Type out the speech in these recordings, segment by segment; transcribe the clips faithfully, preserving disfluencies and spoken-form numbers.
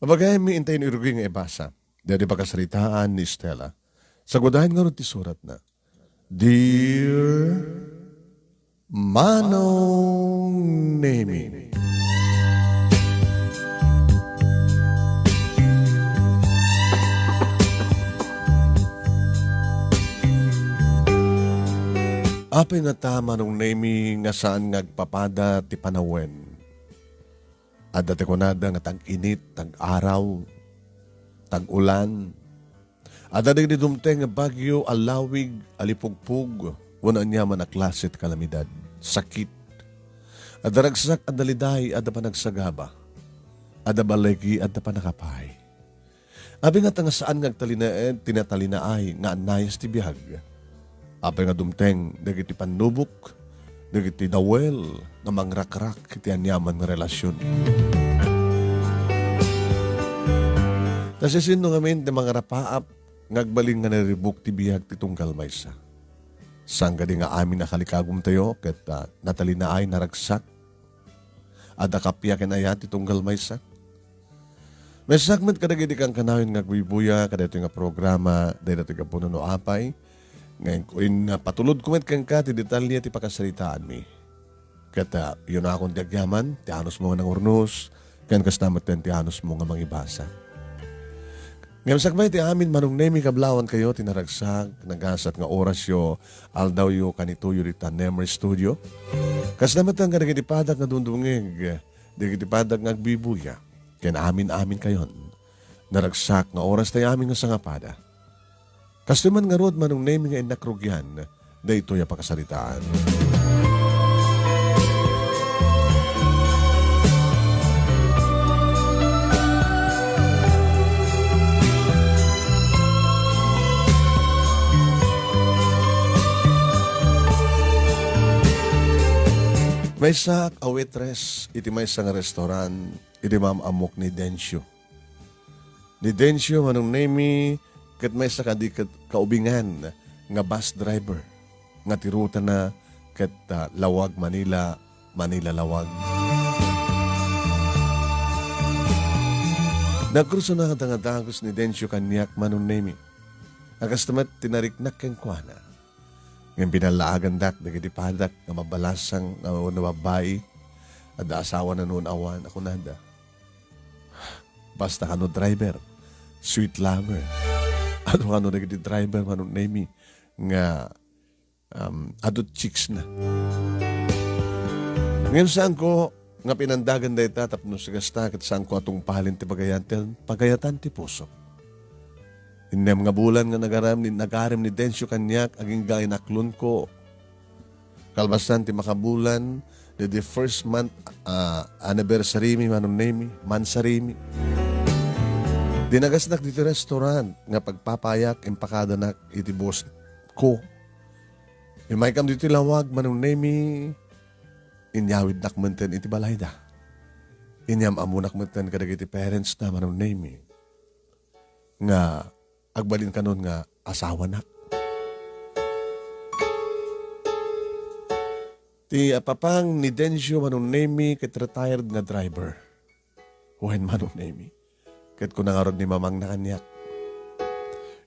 Pabagaymi intay no irugi nga ibasa. Daydi pakasaritaan ni Stella. Sagudayen ngarud ti suratna. Dear Manong Nemi. Apay ngata, Manong Nemi, nga saan nga agpapada ti panawen? Adda ti kunada nga tag-init, tag-araw, tag-ulan. Adda dagiti dumteng nga bagyo a lawig a lipugpog wenno aniaman a klase ti kalamidad, sakit. Adda ragsak, adda liday, adda panagsagaba. Adda baligi, adda pannakapaay. Apay ngata nga saan nga agtalinaed ti natalinaay nga annayas ti biag? Apay nga dumteng dagiti pannubok, dagiti dawel nga mangrakrak iti aniaman nga relasyon? Ta siasino ngamin ti mangarapaap nga agbalin nga naribuk ti biag ti tunggal maysa? Saan kadi nga amin a kalikagumtayo ket, ah, natalinaay, naragsak? Adda kappia ken ayat ti tunggal maysa? Maysak met kadagiti kankanayon nga agbuybuya kadaytoy nga programa, dayta ti gapu no apay, nga in-, in-, patulodko met kenka ti detalye ti pakasaritaanmi. Ket, ah, yunakon ti agyaman, ti anusmo nga nangurnos, ken kasta metten ti anusmo nga mangibasa. Ngem sakbay ti amin, Manong Nemi, kablawankayo ti naragsak, nagasat nga orasyo, aldawyo, kanitoyo dita Nemer Studio. Kasta metten kadagiti padak nga dumdumngeg, dagiti padak nga agbibuya, ken amin-aminkayon. Naragsak nga oras tay amin nga sangapada. Kastoy man ngarud, Manong Nemi, nga innak rugian daytoy a pakasaritaan. Maysaak a waitress iti maysa nga restaurant iti maam-ammok ni Dencio. Ni Dencio, Manong Nemi, ket maysa kadi ket kaubingan nga bus driver nga ti rutana ket, ah, Laoag, Manila, Manila, Laoag. Nagkursunada nga dagus ni Dencio kaniak, Manong Nemi. A kasta met ti nariknak kenkuana. Ngem pinallaagandak dagiti padak nga mabalasang nga no babbai, adda asawana no awan, a kunada. Basta kano driver, sweet lover. Ano kano dagiti driver, Manong Nemi, nga, um, adu ti chicks na. Ngem saanko nga pinandagan dayta tapno sagasta ket saanko a tungpalen ti pagayatan, pagayatan ti puso. Innem nga bulan nga nagaram ni, nagarem ni Dencio kaniak agingga inaklonko. Kalpasan ti makabulan, the, the first month, ah, anniversary mi, Manong Nemi, mansary mi. Dinagasnak diti restaurant nga pagpapayak, impakadanak iti boss ko. Imaykam diti Laoag, Manong Nemi, inyawidnak menten iti balayda. Inyam-amonak menten kadagiti parents na, Manong Nemi, nga agbalin kanon nga asawanak. Ti apapang ni Dencio, Manong Nemi, ket retired nga driver. Wen, Manong Nemi, ket kuna ngarud ni mamangna kaniak,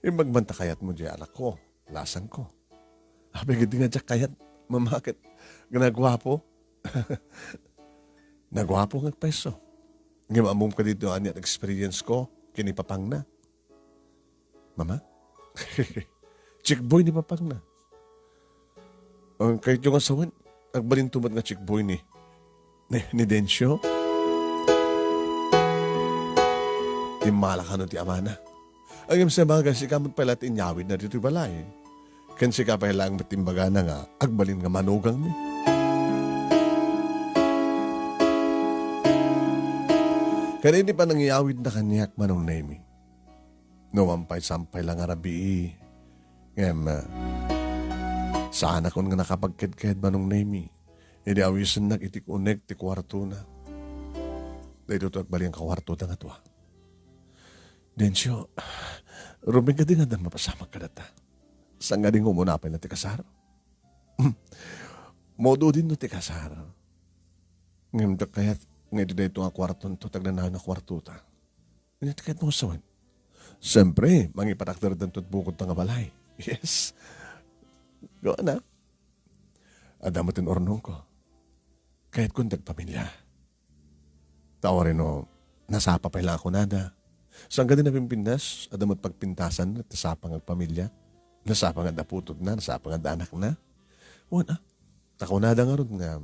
"Imbag man ta kayatmo diay anakko, lasangko." Apay ketdi nga diak kayat, Mama, ket naguapo. Naguapo nga agpayso. Ngem ammom kadi no ania ti experience ko ken ni papangna? Mama? Chickboy ni papangna. Ang kayatyo nga sawen, agbalinto met nga chickboy ni, ni, ni Dencio? Immala kano ti amana. Ngem sabagay, sika met pay la ti inyawidna ditoy balay. Ken sika pay laeng met ti imbagana nga agbalin nga manugangmi. Ken idi panangiyawidna kaniak, Manong Nemi, no mampay sampay la nga rabii, ngem, ah, saanakon nga nakapagkedked, Manong Nemi, idi awisennak iti kunek ti kuartona. Daytoy to agbalin nga kuarto dangatoa. Dencio, rumigat nga addan mapasamak kadata. Saan nga di nga umuna pay na ti kasar? Maududin no ti kasar. Ngem diak kayat nga iti daytoy nga kuartonto, ti agnanayon a kuartota. Ket kayatmo sawen? Siempre, mangipatakder dento ti bukod ta nga balay. Yes. Go na. Adda met ti urnongko. Kayatko ti agpamilya. Ta awan no, nasapa pay la a kunada. Saan kadi napimpintas, adda met pagpintasan, nasapa nga agpamilya. Nasapa nga adda putotna, nasapa nga adda anakna. Wen, ah, ta kunada ngarud nga,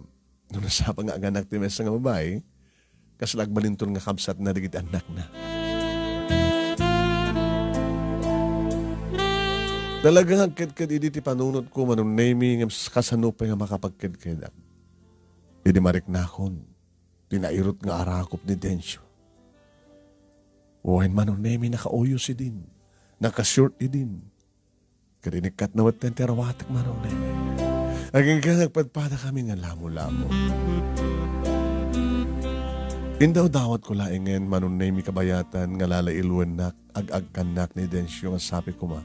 no nasapa nga aganak ti maysa nga babai, kasla agbalinton nga kabsatna dagiti annakna. Talaga nga agkedked idi ti panunotko, Manong Nemi, ngem kasano pay nga makapagkedkedak? Idi mariknakon, ti nairut nga arakop ni Dencio. Wen, Manong Nemi, nakauyos idin, nakashort idin. Ket inikkatna metten ti arawatek, Manong Nemi. Agingga nga agpadpadakami nga lamo-lamo. Indawdawatko laengen, Manong Nemi, kabayatan nga lalailwennak, ag-agkannak ni Dencio nga sapay koma.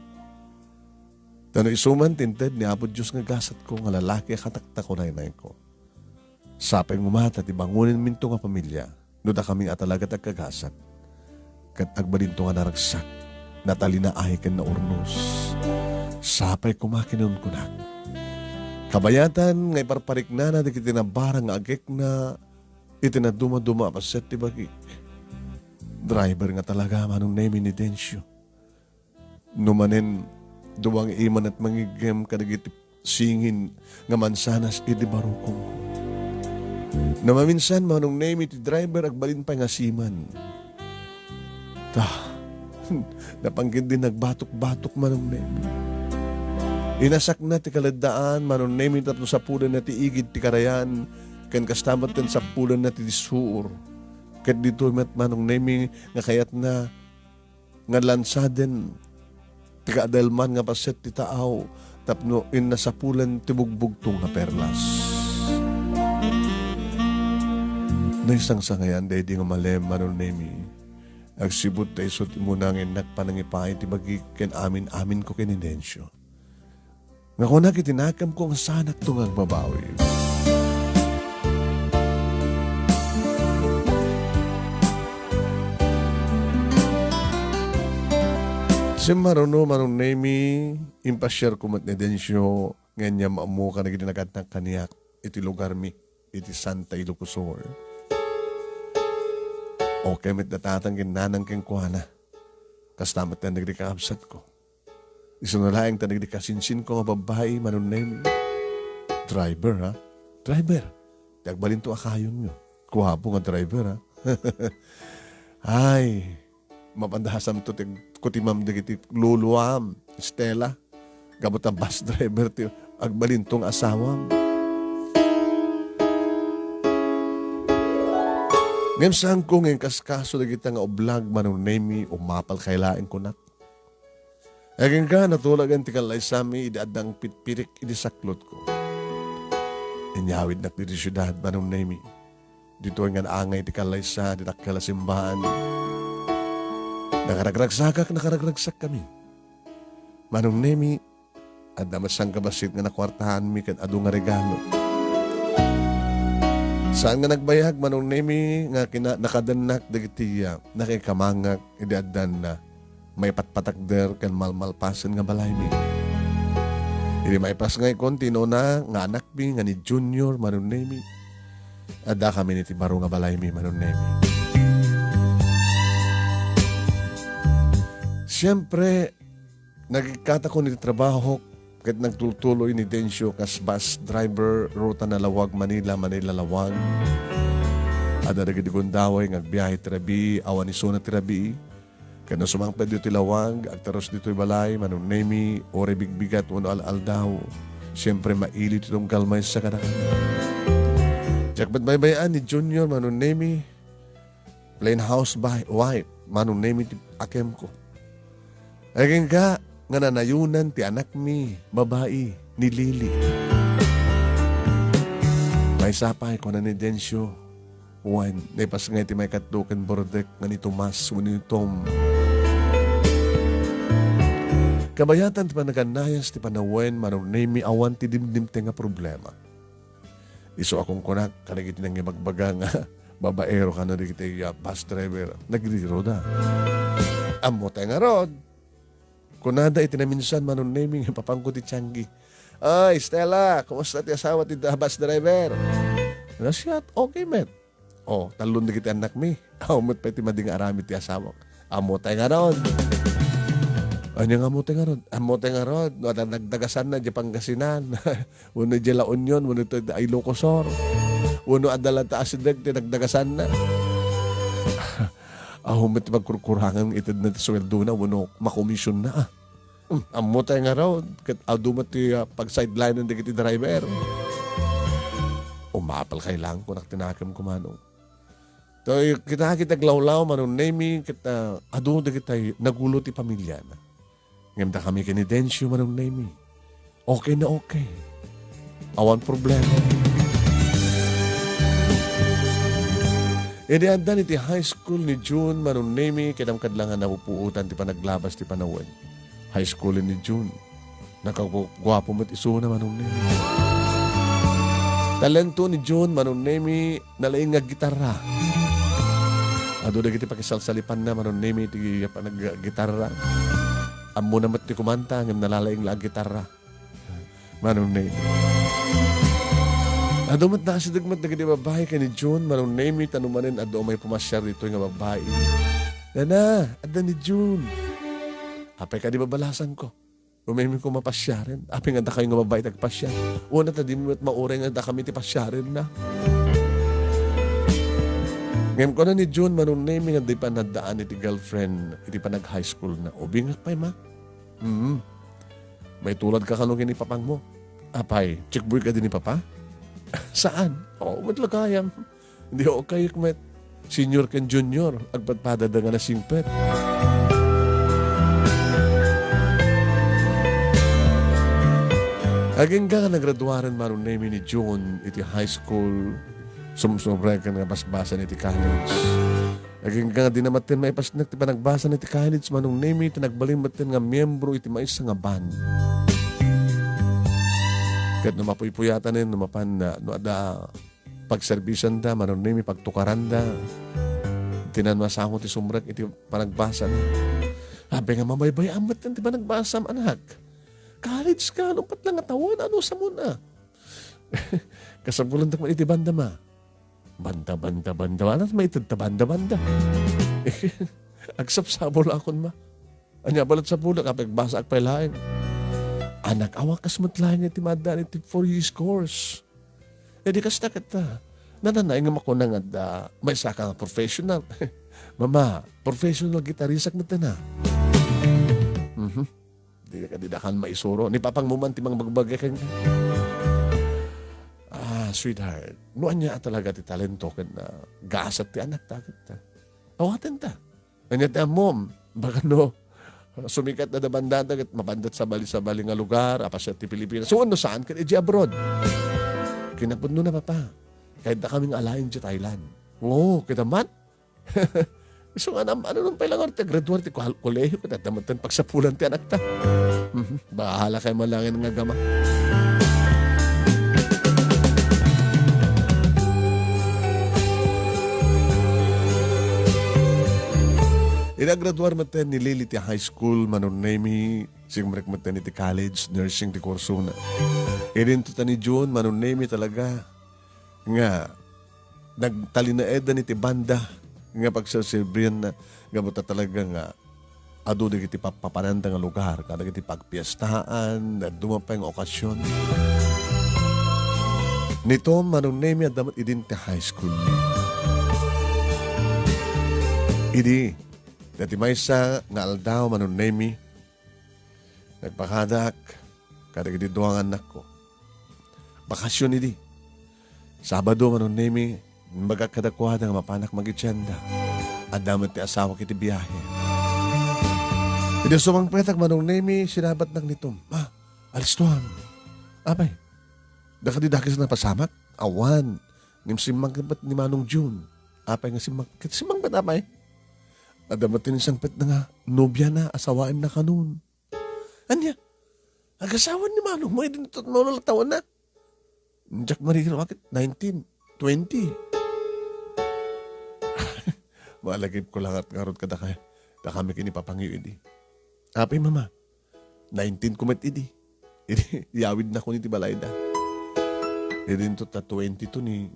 Ta no isu man ti inted ni Apo Dios nga gasatko nga lalaki a kataktak, naynayko. Sapay nga umata ti bangonenminto nga pamilya no dakami nga talaga ti agkagasat. Ket agbalinto nga naragsak, natalinaay ken naurnos. Sapay koma kinunkunak. Kabayatan nga iparpariknana dagiti nabarang nga agekna iti nadumaduma a paset ti bagik. Driver nga talaga, Manong Nemi, ni Dencio. No manen, duang imanet mangiggem kadagiti singin nga mansanas idi barukongko. No maminsan, Manong Nemi, ti driver agbalin pay nga seaman. Ta, napangkit din nagbatok-batok, Manong Nemi. Inasakna ti kaleddaan, Manong Nemi, tapno sapulanna ti igid ti karayan, ken kasta met ken sapulanna ti dissuor. Ket ditoy met, Manong Nemi, nga kayatna nga lansaden ti kaadalman nga paset ti taaw tapno innasapulan ti bugbugtong nga perlas. Naisangsangayan daydi nga malem, Manong Nemi. Agsipud ta isu ti umuna nga innak panangipaay ti bagik ken amin-aminko ken ni Dencio. Nga kunak iti nakemko nga saanakto nga agbabawi. Simmaruno, Manong Nemi, impasiarko met ni Dencio nga ania ammo kadagiti nagannak kaniak iti lugarmi, iti Santa Ilocos Sur. Okay met da tatang ken nanang kenkuana. Kasta met dagiti kakabsatko. Isuna laeng ta dagiti kasinsinko nga babbai, Manong Nemi. Driver, ha? Driver, ti agbalinto a kayonyo. Guapo nga driver, ha? Ay, mapanda a saanto ti kutimam dagiti luluam, Stella. Gapu ta bus driver ti agbalinto nga asawam. Ngem saanko nga inkaskaso dagita nga ublag, Manong Nemi, umapal kay laeng kunak. Agingga natulagan ti kallaysami idi addang pitpirik idi saklotko. Inyawidnak ditoy siudad, Manong Nemi. Ditoy nga naangay ti kallaysa, ti dakkel a simbaan. Nakaragragsakak, nakaragragsakkami. Manong Nemi, adda met sangkabassit nga nakuartaanmi ken adu nga regalo. Saan nga nagbayag, Manong Nemi, nga kina-, nakadennak dagiti, ah, nakikamangak idi addanna maipatpatakder ken malmalpasen nga balaymi. Idi maipasngayko ti inuna nga anakmi nga ni Junior, Manong Nemi, addakami iti baro nga balaymi, Manong Nemi. Siempre, nagikkatakon iti trabahok ket nagtultuloy ni Dencio kas bus driver, ruta na Laoag, Manila, Manila, Laoag. Adda dagiti gundaway nga agbiahe ti rabii, awan isuna ti rabii. Ket no sumangpet ditoy Laoag, agtarus ditoy balay, Manong Nemi, uray bigbigat wenno al-aldaw, siempre maili ti tunggal maysa kadakami. Diak met baybay-an ni Junior, Manong Nemi, plain house by wife, Manong Nemi ti akemko. Agingga nga nanayonan ti anakmi, babai, ni Lily. Maysa pay, kuna ni Dencio, wen, naipasngay ti maikatlo ken burdek nga ni Tomas wenno ni Tom. Kabayatan ti panagannayas ti panawen, Manong Nemi, awan ti dimdimteng nga problema. Isu a kunkunak kadagiti nangibagbaga nga babaero kano dagiti, ah, bus driver, nagriroda. Ammotay ngarud, kunada iti naminsan, Manong Nemi, nga ipapangko ti tianggi. "Ay, Stella, kumusta ti asawa ti da-, bus driver?" "Nasiyat, okay met." "Oh, tallon dagiti annakmi. Awan met pay ti madi nga aramid ti asawak." Ammotay ngarud. Ania nga ammotay ngarud? Ammotay ngarud, no, adda nagdagasanna idiay Pangasinan. Wenno idiay La Union, wenno iti Ilocos Sur. Wenno adda latta asideg ti nagdagasanna. Awan met ti pagkurkurangan nga itedna ti suweldona wenno makomisionna, ah. Hmm, ammotay ngarud, ket adu met ti, ah, pag-sideline-en dagiti driver. Umapalkay laeng, kunak ti nakemko, Manong. Toy, kita, kita aglawlaw, Manong Nemi, ket, ah, adu dagitay nagulo ti pamiliana. Ngem dakami ken ni Dencio, Manong Nemi, okay na okay. Awan problema. Idi addan iti high school ni June, Manong Nemi, kidam kadla nga napupuotan ti panaglabas ti panawen. High school ni June. Nakaguapo met isuna, Manong Nemi. Talento ni June, Manong Nemi, nalaing nga gitarra. Adu dagiti pakisalsalipanna, Manong Nemi, iti panaggitarra. Ammona met ti kumanta, ngem nalalaing la a gitarra. Manong Nemi. Adu met naasideg met dagiti babbai ken ni June, Manong Nemi, ta no manen adu may pumasiar ditoy nga babbai. Nana, adda ni June. Apay kadi babalasanko? Umaymi ko mapasiaren. Apay nga dakayo nga babbai ti agpasiar? Una ta di met mauray nga dakami ti pasiarenna. Ngem kuna ni June, Manong Nemi, nga di pa naddaan iti girlfriend, iti panag-high school na. Ubingak pay, ma. Hmm. Maituladka kano ken ni papangmo? Apay, chickboy kadi ni papa? Saan? Oo, met la gayam. Di okay met. Senior ken junior, agpadpadada nga nasingpet. Agingga nga nagraduaren, Manong Nemi, ni June iti high school, sumsumrek nga basbasan iti college. Agingga nga di na matten maipasnek ti panagbasa na iti college, Manong Nemi, ti nagbalin matten nga miyembro iti maysa nga band. Ket no mapuypuyatanen, no mapan na, no adda pagserbisan da, Manong Nemi, pagtukaran da. Dinan masango ti sumrek iti panagbasa na. Apay nga mabaybay-am met ti panagbasam, anak. College ka, no patla nga tawen, ano sa muna? Kasapulandak man iti banda, ma. Banda, banda, banda. Ano maited ta banda, banda? Agsapsapul akon, ma. Ania balet sapulek, apay agbasa ak pay laeng. Anak, awan kas met laeng iti maaddaan iti four years course. Idi kasta ket, ah, nananaing nga makuna nga adda maysa ka nga professional. Mama, professional guitarist ak met na. Mhm. Di ka, di da kan maisuro. Ni papang mo man ti mangbagbagi ken. Ah, sweetheart, no ania a talaga ti talento ken, ah, gasat ti anak ta ket, ah, awaten ta. Ania ti ammom? Baka no, sumikat na da bandada ket mapandat sabali-sabali nga lugar, apasiar ti Pilipinas. So, no saan ket idiay abroad? Kinapudno na, Papa. Kayat da kaming alaen idiay Thailand. Oo, kita man. Isu nga nam-, ano nung pailangan ti graduar ti kol-, kolehiyo, ket adda met ten pagsapulan ti anakta. Mhm. Bahala kay malangin nga gama. Inagraduar met ten ni Lily ti high school, Manong Nemi, simrek met ten iti college, nursing ti kursona. Idinto ta ni June, Manong Nemi, talaga nga nagtalinaedan iti banda nga pagserserbianna, gapu ta talaga nga adu dagiti pappapananda nga lugar, kadagiti pagpiestaan, dadduma pay nga okasyon. Ni Tom, Manong Nemi, adda met idin ti high school. Idi, dati maysa nga aldaw, Manong Nemi, nagpakadak kadagiti dua nga annakko. Bakasyon idi. Sabado, Manong Nemi, imbagak kadakuada nga mapanak magidianda. Adda met ti asawak iti biahe. Idi sumangpetak, Manong Nemi, sinabatnak ni Tom. "Ma, alistuam." "Apay, dakadi dakes napasamak?" "Awan. Ngem simmangpet ni Manong June." "Apay nga simmang-, ket simmangpet, apay?" "Adda met ti insangpetna nga nobiana, asawaenna kanon." "Ania? Agasawan ni manong mo, idin tat-, maulo la tawenna?" "Diak mariro, ket nineteen, twenty." Malagipko la ngarud kadaka-, dakami ken ni papangyo idi. Apay, Mama, nineteen ko met idi. Idi, yawidnakon iti balayda. Idi inton ta twenty-two ni,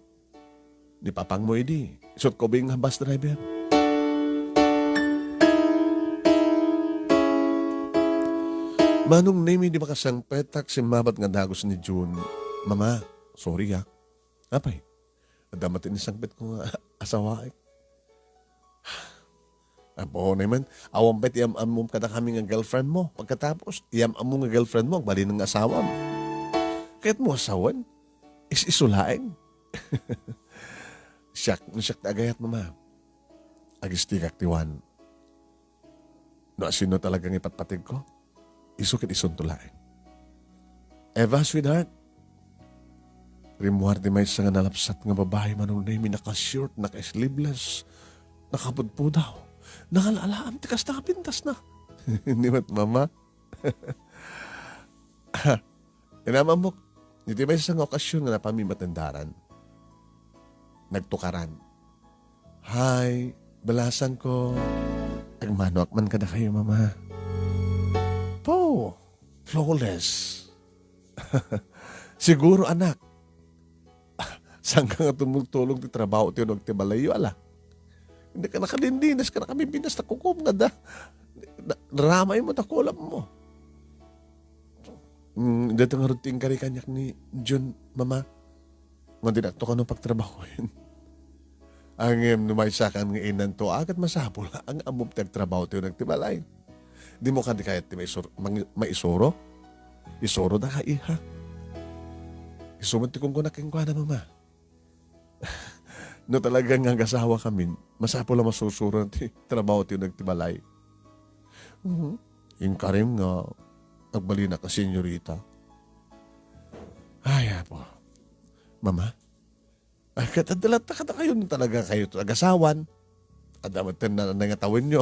ni papangmo idi. Isut' ko ubing nga bus driver. Manong Nemi, idi makasangpetak, simmabat nga dagus ni June. Mama, sorry, ah. Apay, adda met ti insangpetko nga asawaek. Apo, naman, awan pay ti am-ammom kadakami nga girlfriend mo. Pagkatapos, ti am-ammom nga girlfriend mo, agbalin nga asawam. Kayatmo asawan? Is-iso laeng. Siak, no siak ti agayat, Mama. Agistigak ti Juan. No asino talaga nga ipatpategko, isu ket isunto laeng. Eva, sweetheart, rimmuar ti maysa nga nalapsat nga babai, Manong Nemi, naka-short, naka-sleeveless, nakapudpudaw, nakalaalaam ti kasta nga pintasna. Ni met, Mama. Inam-ammok, iti maysa nga okasyon nga napami matendaran, nagtukaran. Hi, balasangko. Agmanoak man kadakayo, Mama. Po, flawless. Siguro, anak. Saan ka nga tumultulong ti trabaho ti uneg ti balayyo, ala? Hindi ka nakadindinas, ka nakabibintas, nakukum nga da. Na-, ramay mo, takulam mo. Mm, dito nga rod ti inkari kaniak ni Jun, Mama. Nga dinakto kano pagtrabahoen. Ngem no maysakan nga inanto, agat masapul, ang amom ti agtrabaho ti uneg ti balay. Dimo kadi kayat ti maisur-, mangi-, maisuro? Isuro da ka, iha. Isu met ti kunkunak kenkuana, Mama. No talaga nga agasawa kamin, masapul a masusuroan ti trabaho ti uneg ti balay. Mhm. Inkarim nga agbalinak a senyorita. Ay, apo. Mama? Ay, ket adda latta kadakayo no talaga kayo ti agasawan. Adda met ten na, nangatawenyo.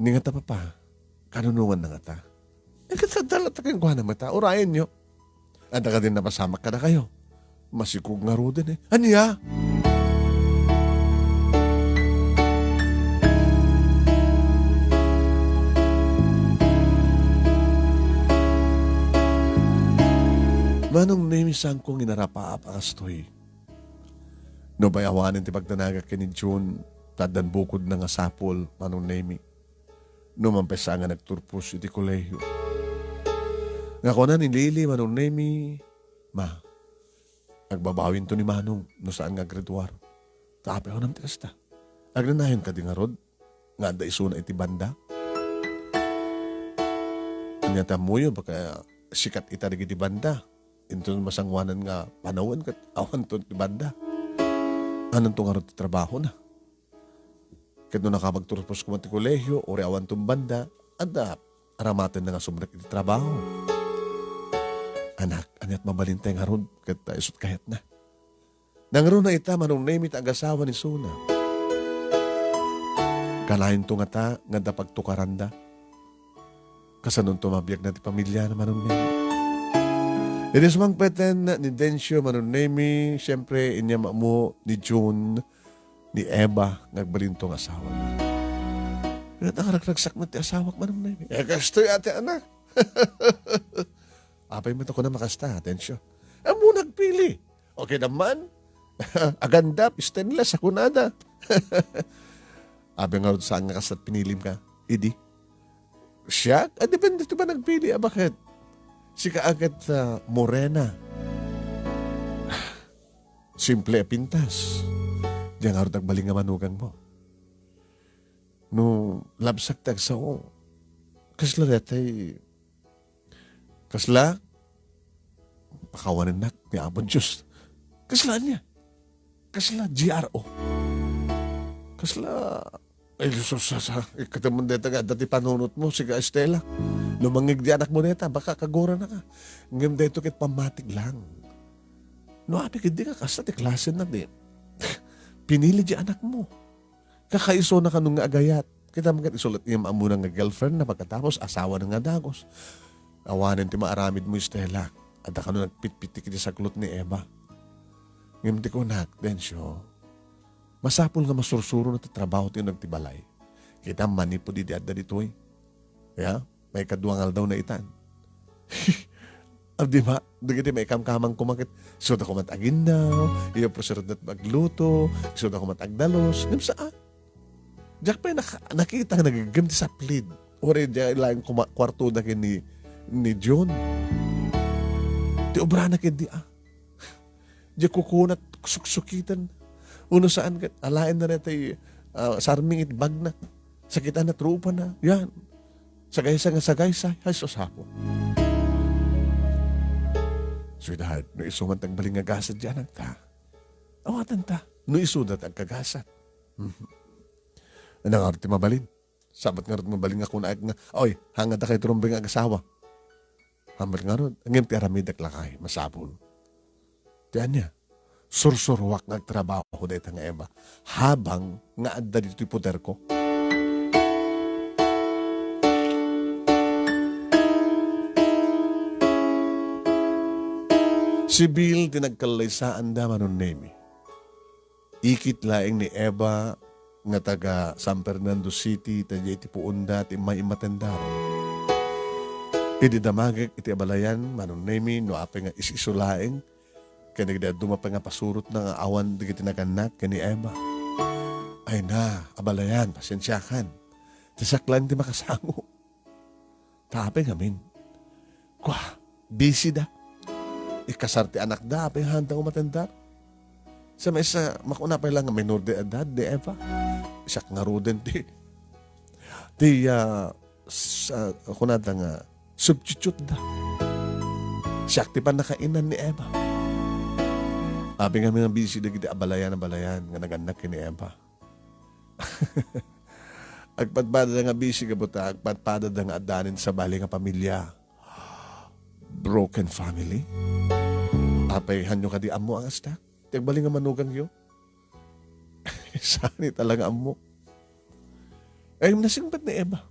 Ni ngata, Papa, kanunongan na ngata. Eh, ket adda latta kenkuana met, urayenyo. Adda kadin napasamak kadakayo. Masikog ngaruden, eh. Ania? Manong Nemi, saanko nga inarapaap a kastoy. Nupay awanen ti pagdanagak ken ni June, ta addan bukodna nga sapul, Manong Nemi. No mampesa nga nagturpos iti kolehiyo. Nga kuna ni Lily, Manong Nemi, Ma, agbabawinto ni Manong no saan nga aggraduar. Ta apay kunam ti kasta? Agnanayon kadi ngarud nga adda isuna iti banda? Ania ti ammoyo, baka sikat ita dagiti banda. Inton masangoanan nga panawen ket awanto ti banda. Anonto ngarud ti trabahona? Ket no nakapagturpos koma ti kolehiyo, uray awanton banda, adda aramatenna nga sumrek iti trabaho. Anak, aniat mabalintay ngarud ket, ah, isut' kayatna. Nangruna ita, Manong Nemi, ta agasawa ni Suna. Kanayonto ngata nga adda pagtukaranda. Kasanonto mabiagna ti pamiliana, Manong Nemi. Idi sumangpeten ni Dencio, Manong Nemi, siyempre, inyam-ammo ni June, ni Eva nga agbalinto nga asawada. Ket nakaragsak met ti asawak, Manong Nemi. Eh, kastoy, ate, anak. Apay met a kunam a kasta, Dencio? Ammo nagpili. Okay naman. Agandap, stainless, a kunada. Abi ngarud, saan nga kasta ti pinilim ka? Idi. Siak? Ah, depende ti ba nagpili, a, baket? Sika a ket, ah, morena. Simple a pintas. Diay ngarud agbalin nga manugang mo. No, labsak ti agsao. Kasla daytay, kasla? Pakawanennak ni Apo Dios. Kasla ania? Kasla G R O. Kasla, ay, sus, sa, sa, ikataman deta nga, dati panunot mo, siga Estela. Lumangig di anak mo neta, baka kagura na ka. Ngem dayto ket pamatik lang. No, api ket di ka, kasta ti klase na di. Pinili di anak mo. Kakaisuna kano nga agayat. Kita man ket isu laeng ti ammonan nga girlfriend na, pagkatapos asawa na nga dagus. Awanen ti maaramid mo, Estela. Adda kano nagpitpit iti saklot ni Eva. Ngem ti kunak, Dencio, Masapul nga masursuroen ti trabaho ti nagtibalay. Kita manipud idi adda ditoy. Ya, maikadua nga aldaw na itan. Abdi ba? Dagiti maikamkamang kumakit. Isuda kumat aginnaw, iya pusirudet agluto, isuda kumat agdalus. Ngem saan? Diak pay naka-, nakita nga nagigim ti saplid. Uray diak laeng kuma-, kuartoda ken ni, ni John. Ti obrana ket di, ah. Diak kukunat suksukiten. Uno saan ket alaen na retay, ah, sarming iti bagna. Sakitan na trupana. Yan. Sagaysa nga sagaysa. Ay, sus, apo. Sweetheart, no isu man ti agbalin nga gasat di anakta, awaten ta. No isu da ti agkagasat. Mhm. Ano nga ti mabalin? Sabat nga mabalin nga kunak nga, "Oy, hangad da kay trumbeng agasawa." Hambal nga rod, ngem ti aramidek lakay, masapul. Ti ania, sursuruak nga agtrabaho dayta nga Eva, habang nga adda ditoy poderko. Sibil ti nagkallaysaanda, Manong Nemi. Ikit laeng ni Eva nga taga San Fernando City, ta diay ti puonda ti immay immatendaro. Idi damagek iti abalayan, Manong Nemi, no apay nga is-isu laeng, ken dagiti dadduma pay nga pasurotna nga awan dagiti nagannak ken ni Eva. Ay na, abalayan, pasensiakan. Ti siak laeng ti makasango. Ta apay ngamin? Kua, busy da. Ikasar ti anakda, apay handa umatendar? Sa maysa, makuna pay lang nga minor de edad ni Eva. Siak ngaruden ti, ti, ah, s-, ah, kunada nga substitute da. Siak ti pannakainan ni Eva. Apay ngamin nga busy dagiti abalayan, abalayan nga nagannak ken ni Eva. Agpadpadada nga busy ka buta, agpadpadada nga addanen sabali nga pamilya. Broken family. Apay, hanyo kadi ammo a kasta? Ti agbali nga manugangyo? Saan ita lang ammo? Ay, nasingpet ni Eva.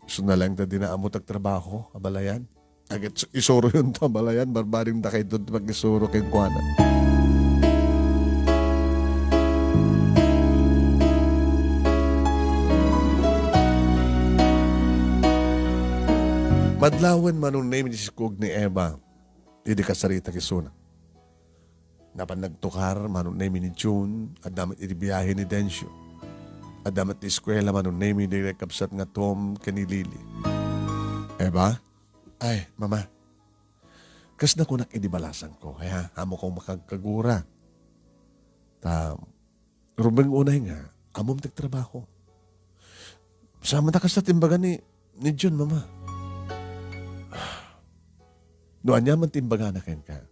Isu na lang ta di na ammo tagtrabaho, abalayan. Agit isuro yun ta balayan, barbaring da kay doon magisuro kay kuana. Madlawen, Manong Nemi, ti sikog ni Eva, idi kasarita kisuna. Napan nagtukar, Manong Nemi, ni June, adda met iti biahe ni Dencio. Adda met ti eskuela, Manong Nemi, ni kabsat nga Tom, ken ni Lily. Eva? Ay, mama. Kas nakunak idi balasangko, aya, ammo kong makagkagura. Ta, rumbeng unay nga, ammom ti agtrabaho. Saan man ta kasta ti imbaga ni, ni June, mama. No ania man ti imbagana kenka,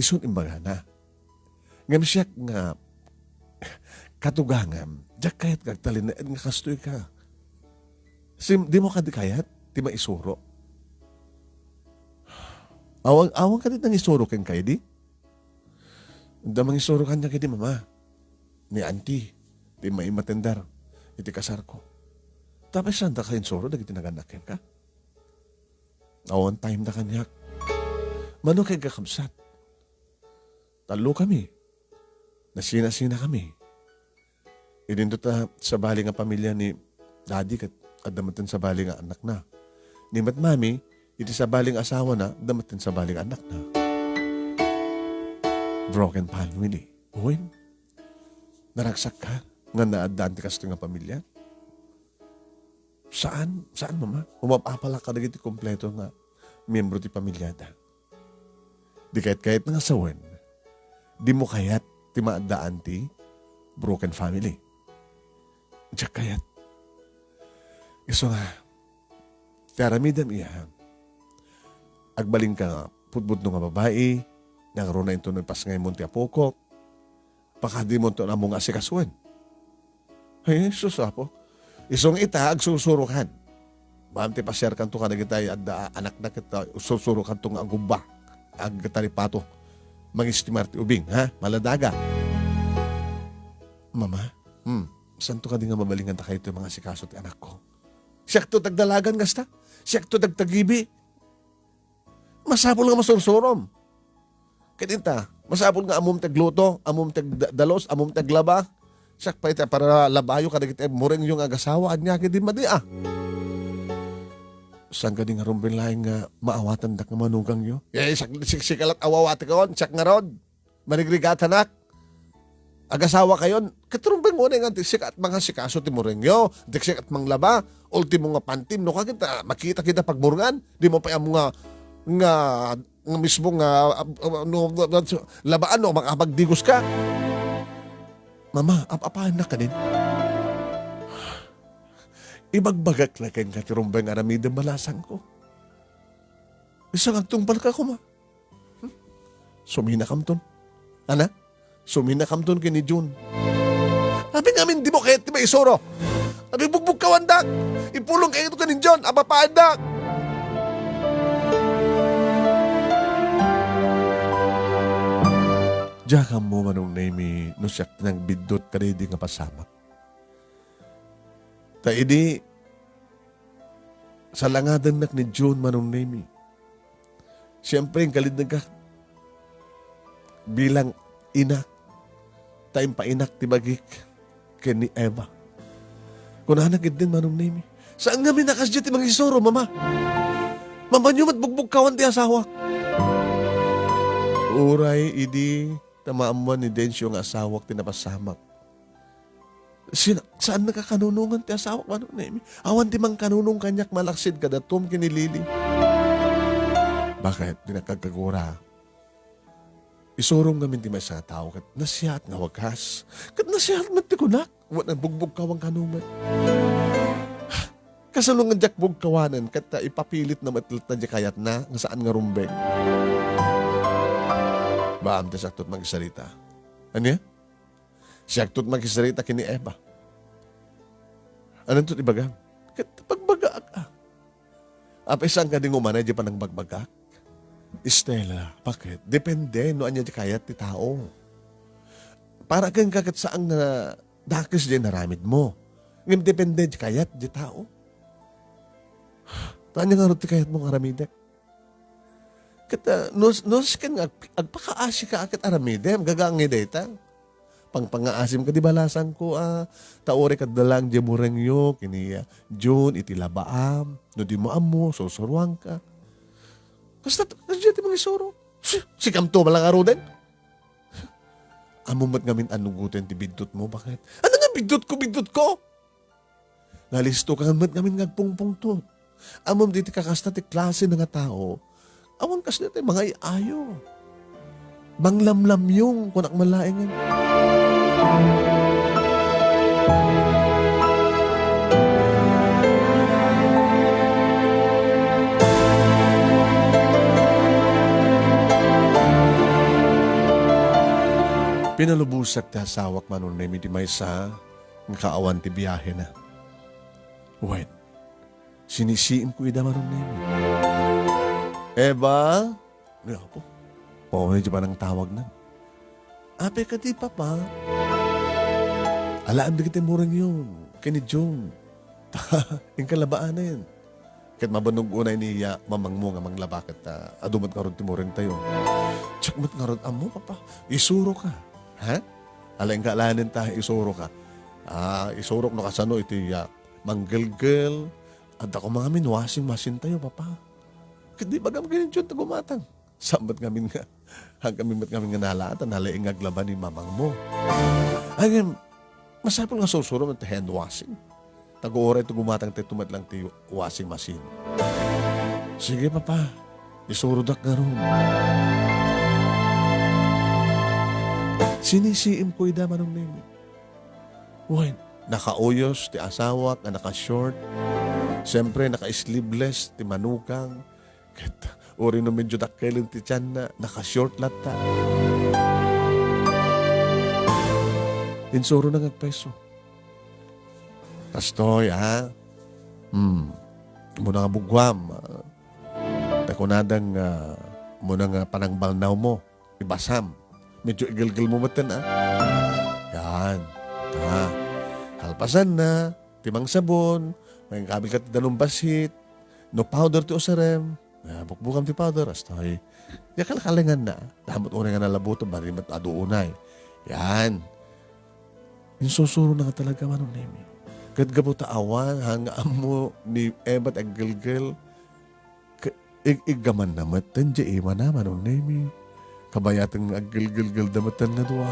isun imbagana. Ngem siak nga katugangam, diak kayat nga agtalinaed nga kastoy ka. Sim-, dimo kadi kayat ti maisuro? Awan, awan kadi nangisuro kenka idi? Adda mangisuro kaniak idi, mama. Ni auntie, ti maimatendar iti kasarko. Tapay saan da ka insuro dagiti nagannak kenka? Awan time da kaniak. Mano kay kakabsat? Tallo kami. Nasina-sina kami. Idinto ta sabali nga pamilya ni Daddy ket adda met sabali nga annakna. Ni met Mami, iti sabali nga asawana, adda met sabali nga annakna. Broken family. Wen, naragsak ka nga naaddaan ti kastoy nga pamilya? Saan? Saan, mama? Umap-apalak kadagiti kompleto nga miyembro ti pamilyada. Di kayat-kayat nga sawen, dimo kayat ti maaddaan ti broken family. Diak kayat. Isu nga, ti aramidem iya, agbalin ka nga putbutno nga babai, nangruna inton ipasngaymo ti apokok, pakadimo inton ammo nga asikasuen. Ay, sus, Apo. Isu nga ita, agsursurokan. Baan ti pasiarkanto kadagiti adda anakna ket, ah, sursurokanto nga agubba, agtaripato, mangistimar ti ubing, ha? Maladaga. Mama, hmm, santo kadi nga mabalingan ta kayto mangasikaso ti anakko? Siakto dagdalagan kasta? Siakto dagtagibi? Masapul nga masursurom. Ket inta, Masapul nga ammom ti agluto, ammom ti agda-, dalus, ammom ti aglaba. Siak pay ti paralabayo kadagiti murengyo nga agasawa, ania ketdi madi, a? Saan kadi ngarud laeng nga maawatandak nga manugangyo? Eh, siak, siksikalat awawatekon, siak ngarud. Manigrigatanak. Agasawakayon, ket rumbeng unay nga diksik at mangasikaso ti murengyo, diksik at manglaba, ultimo nga pantim, no, kagita, makita kita pagburngan, dimo pay ammo nga, nga, nga mismo nga, ah, ah, no, no, no, labaan, no, makapagdigos ka. Mama, ap-apaannak kanin? Ibagbagak la kenka ti rumbeng aramidem, balasangko. Isu nga agtungpalka koma. Hmm? Suminakamton. Ana? Suminakamton ken ni Jun. Apay ngamin dimo kayat ti maisuro? Apay bugbugkawandak? Ipulong kayat ken ni Jun, apapaandak. Diak ammo, Manong Nemi, no siak ti nangbiddut kadaydi nga pasamak. Ta idi salangadennak ni Jun, Manong Nemi, siempre, inkalidnagak bilang ina, ta impainak ti bagik ken ni Eva. Kunana ketdin, Manong Nemi, "Saan ngamin a kasdiay ti mangisuro, Mama? Mapanyo met bugbugkawan ti asawak." Uray idi ta maammuan ni Dencio nga asawak ti napasamak. Sina-, saannak a kanunongan ti asawak, Manong Nemi? Awan ti mangkanunong kaniak malaksid kada Tom ken ni Lily. Baket, di nakagkagura. Isurom ngamin ti maysa nga tao, ket nasiat nga wagas. Ket nasiat met ti kunak. Wen a bugbugkawan kano met. Kasano nga diak bugkawanen, ket, ah, ipapilitna met latta diay kayatna nga saan nga rumbeng? Baam ti siakto ti makisarita. Ania? Siakto ti makisarita ken ni Eva. Ananto ti ibagam? Ket pagbagaak, ah. Apay saan kadi nga umanay diay panangbagbagak? Stella, baket? Depende no ania diay kayat ti tao. Para kenka ket saan nga dakes diay inaramidmo. Ngem depende diay kayat diay tao. Ania ngarud ti kayatmo nga aramidek? Ket, ah, no, no siken nga ag-, agpakaasika ket aramidem, gagaangay dayta. Pangpangaasim kadi balasangko, ah, ta uray kadda laeng diay murengyo, ken ni, ah, Jun, iti labaam, no dimo ammo, sursuruanka. Kasta, kasdiay ti mangisuro. Si-, sikamto man la ngaruden? Ammom met ngamin a nugoten ti biddutmo, baket? Ania nga biddutko, biddutko? Nga listo ka met ngamin nga agpungpungtot. Ammom ditoy kakasta ti klase na nga tao, awan kasdiay ti mangay-ayo. Manglamlamyong, kunak man laengen. Pinalubosak ti asawak, Manong Nemi, ti maysa nga kaawan ti biahena. Wen, sinisiimko ida, Manong Nemi. Eva? Ay, apo. Paunay ti panangtawagna. Apay kadi, Papa? Alaem dagiti murengyo ken ni Jun. Inka labaanen. Ket mabannog unay ni, ah, mamangmo nga manglaba ket, ah, adu met ngarud ti murengtayo. Diak met ngarud ammo, Papa. Isuroka. Ha? Ala, inka alaenen ta, isuroka. Ah, isurok no kasano iti, ah, manggelgel. Adda koma ngamin washing machine tayo, Papa. Ket di ibagam ken ni Jun ta gumatang. Saan met ngamin nga, haan kami met ngamin nga nalaat, nalaing nga aglaba ni mamangmo. Ay, ngem, masapul nga sursurom ti hand washing. Ta uray ti gumatang tayo met lang ti washing machine. Sige, Papa. Isurodak ngarud. Sinisiimko ida, Manong Nemi. Wen, nakauyos ti asawak nga naka-short. Siyempre, naka-sleeveless ti manugang. Ket uray no medyo dakkelen ti tianna, naka-short latta. Insurona nga agpayso. Kastoy, ha? Hmm. Ammona nga buguam, ah. Ta kunada nga, ammona nga panangbalnawmo, ibasam. Medyo igelgelmo metten, ah. Yan. Ha? Kalpasanna, ti mangsabon, mangkabilka ti danum bassit, no powder ti usarem, Ah, bukbukam ti powder, astoy. Diak kalkalinganna. Dapat unay nga nalabutan, bali met adu unay. Yan. Insusurona nga talaga, Manong Nemi. Ket gapu ta awan, haan nga ammo ni Eva ti aggelgel, ke-, ig-, iggamanna met ten diay imana, Manong Nemi. Kabayaten nga aggelgelgelda met ten nga dua.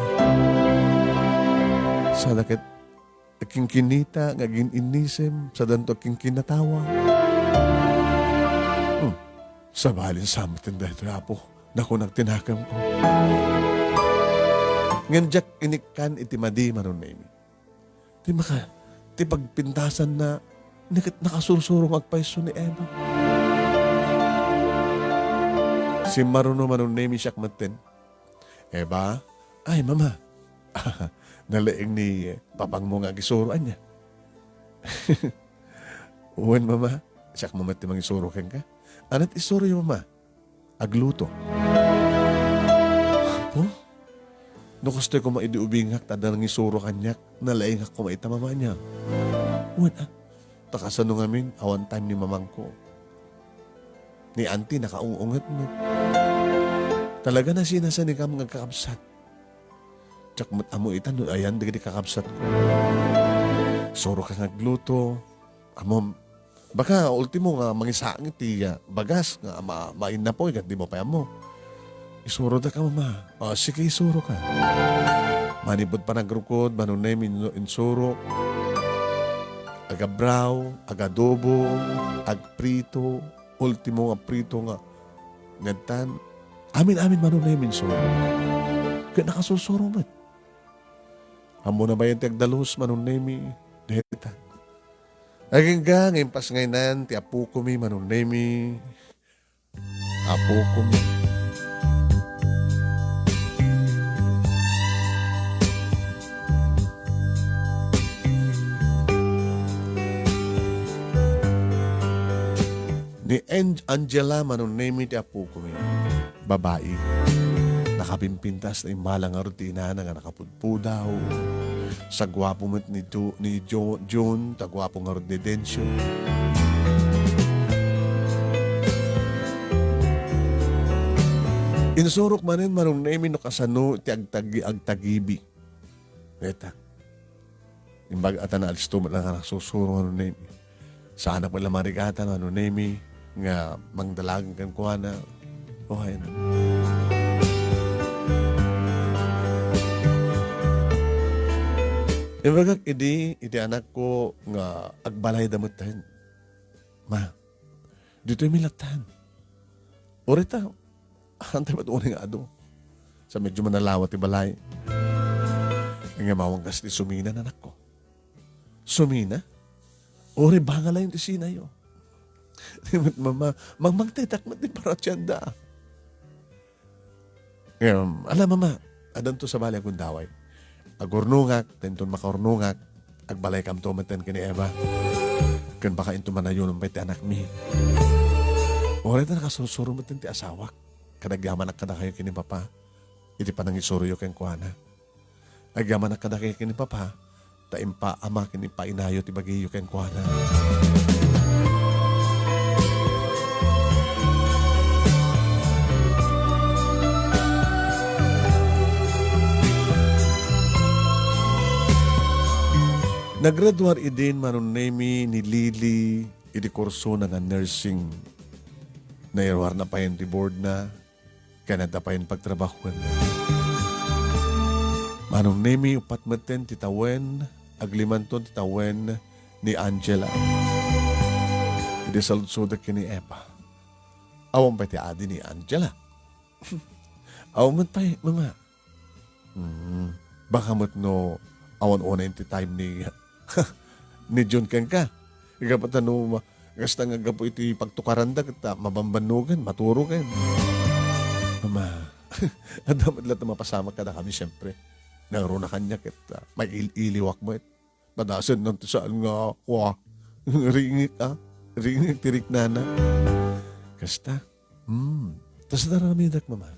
Sada ket agkinkinita nga agin-innisem, sadanto agkinkinatawa. Hmm. Sabalin sa met daytoy, Apo. Nakunak ti nakemko. Ngem diak inikkan iti madi, Manong Nemi. Ti maka-, ti pagpintasanna, naket-, nakasursuro nga agpayso ni Eva. Simmaruno, Manong Nemi, siak metten. Eva, ay, Mama. Nalaing ni papangmo nga agisuro, ania? Wen, Mama. Siak met ti mangisuro kenka. Ania ti isuroyo, Mama? Agluto. Apo? No kastoy koma idi ubingak ta adda nangisuro kaniak, nalaingak koma ita, Mama, ania? Wen, ah. Ta kasano ngamin, awan time ni mamangko. Ni auntie, nakaung-unget met. Talaga nasinasanikam nga agkakabsat. Diak met ammo ita no ayan dagiti kakabsatko. Surok nga agluto. Ammom, baka ultimo nga mangisangit ti, ah, bagas nga ma-, mainnapoy ket dimo pay ammo. Isurodaka, Mama. O, sige, isuroka. Manipud panagrukod, Manong Nemi, insurok. Agabraw, agadobo, agprito, ultimo nga prito nga ngadtan. Amin-amin, Manong Nemi, insurok. Ket nakasursuro met. Ammona bayen ti agdalus, Manong Nemi, dayta. Agingga nga impas nga inan ti apokomi, Manong Nemi. Apokomi. Ni Ang-, Angela, Manong Nemi, ti apokomi. Babai. Nakapimpintas ta immala ngarud ti inana nga nakapudpudaw. Saguapo met ni Jo-, ni Jo-, Jun, ta guapo ngarud ni Dencio. Insurok manen, Manong Nemi, no kasano ti agtagi-, agtagibi. Dayta. Imbag a ta naalisto met la nga nagsusuro, Manong Nemi. Saanak met la marigatan, Manong Nemi, nga mangdalagan kenkuana. O, hayan. Imbagak idi, iti anakko nga agbalayda metten. Ma, ditoy mi lattan. Uray ta, antay met unay nga adu. Sa medyo manalawa ti balay. Nga mawangkas ti sumina, anakko. Sumina? Uray bangalayon ti sinayo. Di met, Mama, mangmangtetak met ti paratienda. Ngem, ala, Mama, addanto sabali a gundaway. Agurnongak, ta inton makaurnongak, agbalaykamto metten ken ni Eva. Ken baka inton manayunom pay ti anakmi. Uray ta nakasursuro metten ti asawak. Ket agyamanak kadakayo ken ni Papa iti panangisuroyo kenkuana. Agyamanak kadakayo ken ni Papa, ta impaama ken impainayo ti bagiyo kenkuana. Nagraduar idin, Manong Nemi, ni Lily iti kursona nga nursing. Nairuarna payen ti boardna. Ken adda payen pagtrabahoenna. Manong Nemi, uppat metten ti tawen, aglimanto ti tawen ni Angela. Idi saludsodek ken ni Eva, awan pay ti adi ni Angela. Awan met pay, Mama. Hmm, baka met no awan unay ti time ni ni Jun kenka. Gapu ta no ma-, kasta nga gapu iti pagtukaranda ket, ah, mabambannogan, maturo ken. Ama, adda met latta mapasamak kadakami, siempre. Nangruna kaniak ket, ah, mail-iliwak met. Padasen nang ti saan nga, wa, ringik, ah. Ringik ti riknana. Kasta. Hmm. Tas naramidak, Mama.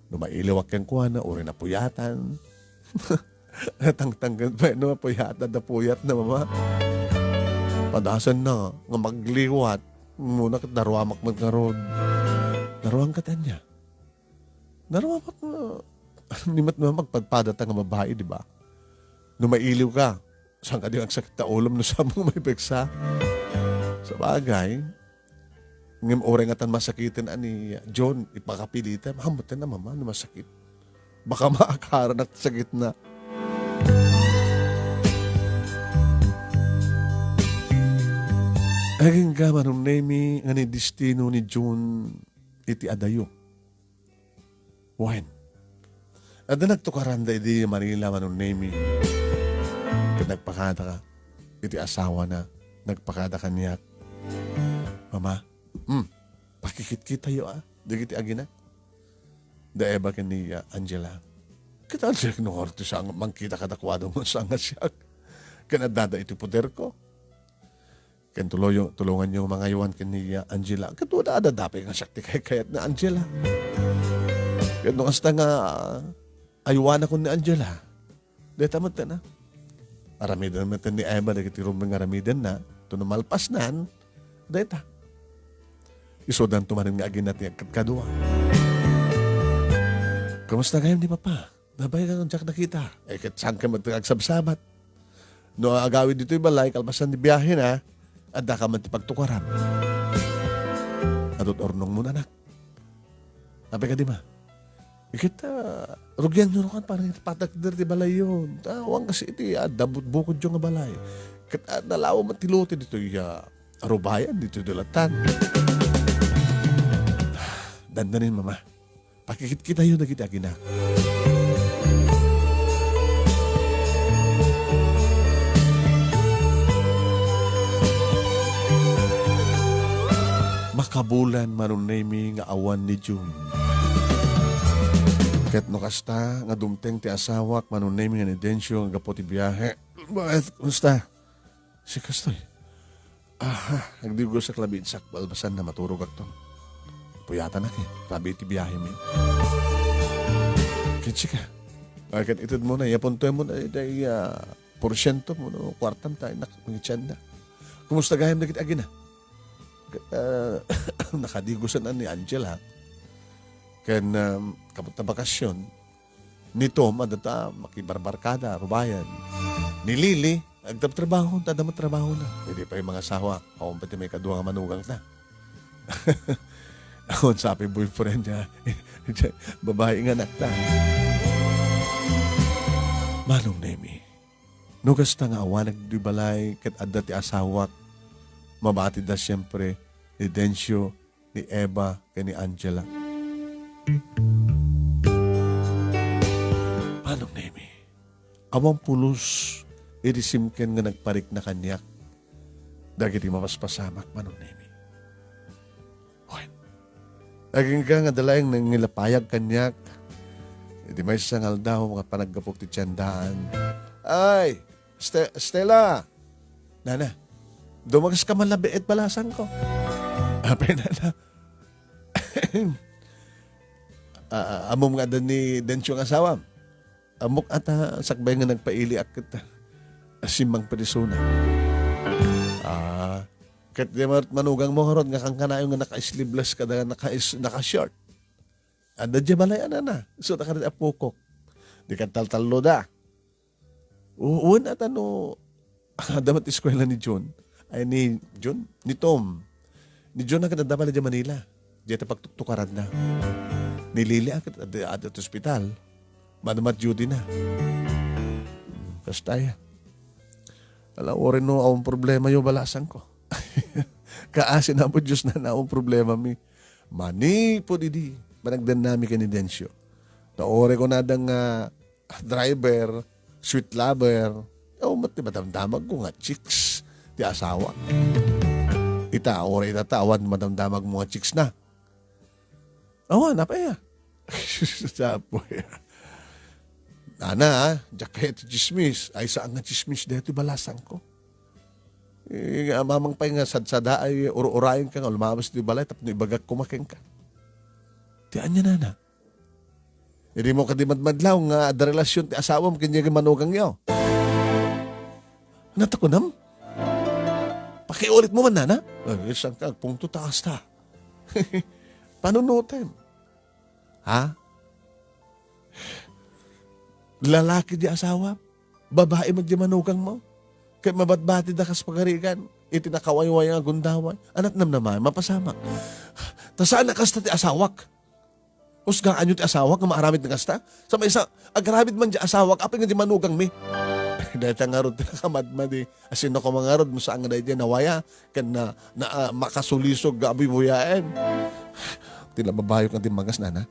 No mailiwak kenkuana, uray napuyatan. Tangtanggan pay no mapuyatan, napuyat na, Mama. Padasen na nga magliwat. Muna ket naruamak met ngarud. Naruangka ti ania? Naruamak nga, ni met naman magpadpadata nga babai, di ba? No mailiw ka, saan ka di agsakit ta ulom no saan mo maipeksa? Sabagay, ngem uray nga tan masakiten a ni John, ipakapilitem, hamuten a mama no masakit. Baka maakaranak ti sakitna. Agingga, Manong Nemi, nga ni destino ni June iti adayo. Wen, adda nagtukaranda idi Manila, Manong Nemi. Ket nagpakada ka iti asawana, nagpakada kaniak. Mama, hmm, pakikitkitayo, a, dagiti aginak. Da Eva ken ni, ah, Angela. Ket Angela, no, artista nga mangkita kadakuada mo sa nga siak. Ken addada iti poderko. Ken tuloyo-, tulonganyo mangaywan ken ni, ah, Angela. Ket wada adda dapay nga siak ti kaykayat ni Angela. Ket no kasta nga, ah, aywanakon ni Angela. Dayta met, a. Aramiden met ni Eva dagiti rumbeng nga aramidenna, to no malpasnan, dayta. Isudanto manen nga aginat nga kadkadua. Kumusta gayam ni Papa? Nabay ka diak nakita. Eh, ket saan ka met agsabsabat? No agawid ditoy balay, kalpasan ti biahena, adda ka met ti pagtukaram. Adut urnong mo, anak. Apay kadi, ma? Iket, ah, rugian yo kan parang patagder ti balayyo. Ta, awan kasi iti, ah, dabut bukod yo nga balay. Ket, ah, nalawa man ti lote ditoy, ah, Rubayan, ditoy Dulatan. Dandanin, mama. Pakikitkitayo dagiti aginak. Makabulan, Manong Nemi, nga awan ni June. Ket no kasta nga dumteng ti asawak, Manong Nemi, nga ni Dencio nga gapu ti biahe. Bakit? Kumusta? Si kastoy. Aha, agdigosak labi iti sakbal, basan na maturogakto. Puyatanak, eh. Rabii ti biahemi. Ket sika. Ah, ket ited mo na, iyapuntoy mo na, day, ah, porsyento mo, no, kuartam tayo, nak, mangitian na. Kumusta gayam dagiti agina? Ket, ah, nakadigosan ni Angela. Ken, um, kaput na bakasyon, ni Tom, adda ta makibarbarkada, rubayan. Ni Lily, agtrabtrabaho, ta adda met trabahona. Idi pay mangasawa, awan pay ti maikadua nga manugangta. Awan sa pay boyfriend niya. Babae nga anakta. Manong Nemi, no kasta nga awanak di balay, ket adda ti asawak, mabatida siempre ni Dencio, ni Eva, ken ni Angela. Manong Nemi, awan pulos iti simken nga nagparikna kaniak dagiti mapaspasamak, Manong Nemi. Wen, agingga nga adda laeng nangilapayag kaniak iti maysa nga aldaw nga panaggapok ti tiendaan. Ay, Ste-, Stella! Nana, dumagas ka man labi ket balasangko. Apay, nana. Ah, ah, ammom nga adda ni Dencio nga asawam? Ammok ata sakbay nga nagpailiak ket simmang prisona. Ah, ket di man-, manugang mo ngarud nga kankanayon nga naka-sleeveless kada naka-is-, naka-short. Adda diay balay a nana. Isu ta kadagiti apokok. Di ka taltallo da. U-, wen ata no, adda met eskuela ni John. Ay, ni John? Ni Tom. Ni John a ket adda pay idiay Manila. Diay ta pagtuktukaranna. Ni Lily a ket adda, adda ti ospital. Madmat duty na. Kasta ya. Ala, uray no, awan problema yo, balasangko. Kaasi na po Diyos na, na awan problema mi. Manipud idi, panagdannami ken ni Dencio. Ta uray kunada nga driver, sweet lover, awan met ti madamdamagko nga chicks ti asawa. Ita, uray ita, ta awan madamdamagmo nga chicks na. Awan, apay a? Sapo ya. Nana, a, diak kayat ti chismis. Ay, saan nga chismis daytoy balasangko? Eh, amamang pay nga sadsada ay ur-urayen ka nga lumabas ti balay tapno ibagak koma kenka. Ti ania, nana? Idi mo kadi madmadlaw nga adda relasyon ti asawam ken diay manugangyo. Natakunam? Kiulit mo man, nana? Ay, saan ka? Agpungto ta kasta. Panunutem. Ha? Lalaki di asawa? Babai met di manugang mo? Ket mabatbati da kas pagarigan iti nakawayway nga gundaway. Anat namnama, mapasamak. Ta saan a kasta ti asawak. Usgaanyo ti asawak nga maaramid nga kasta? Sa maysa, agaramid man di asawak, apay nga di manugangmi? Dayta ngarud ti nakamadmadi. Asino ko mangarud, mo saan nga daydi nawaya, ken na, na, ah, makasulisog nga abuy-buyaen. Ti nababayok nga dimmagas, nana.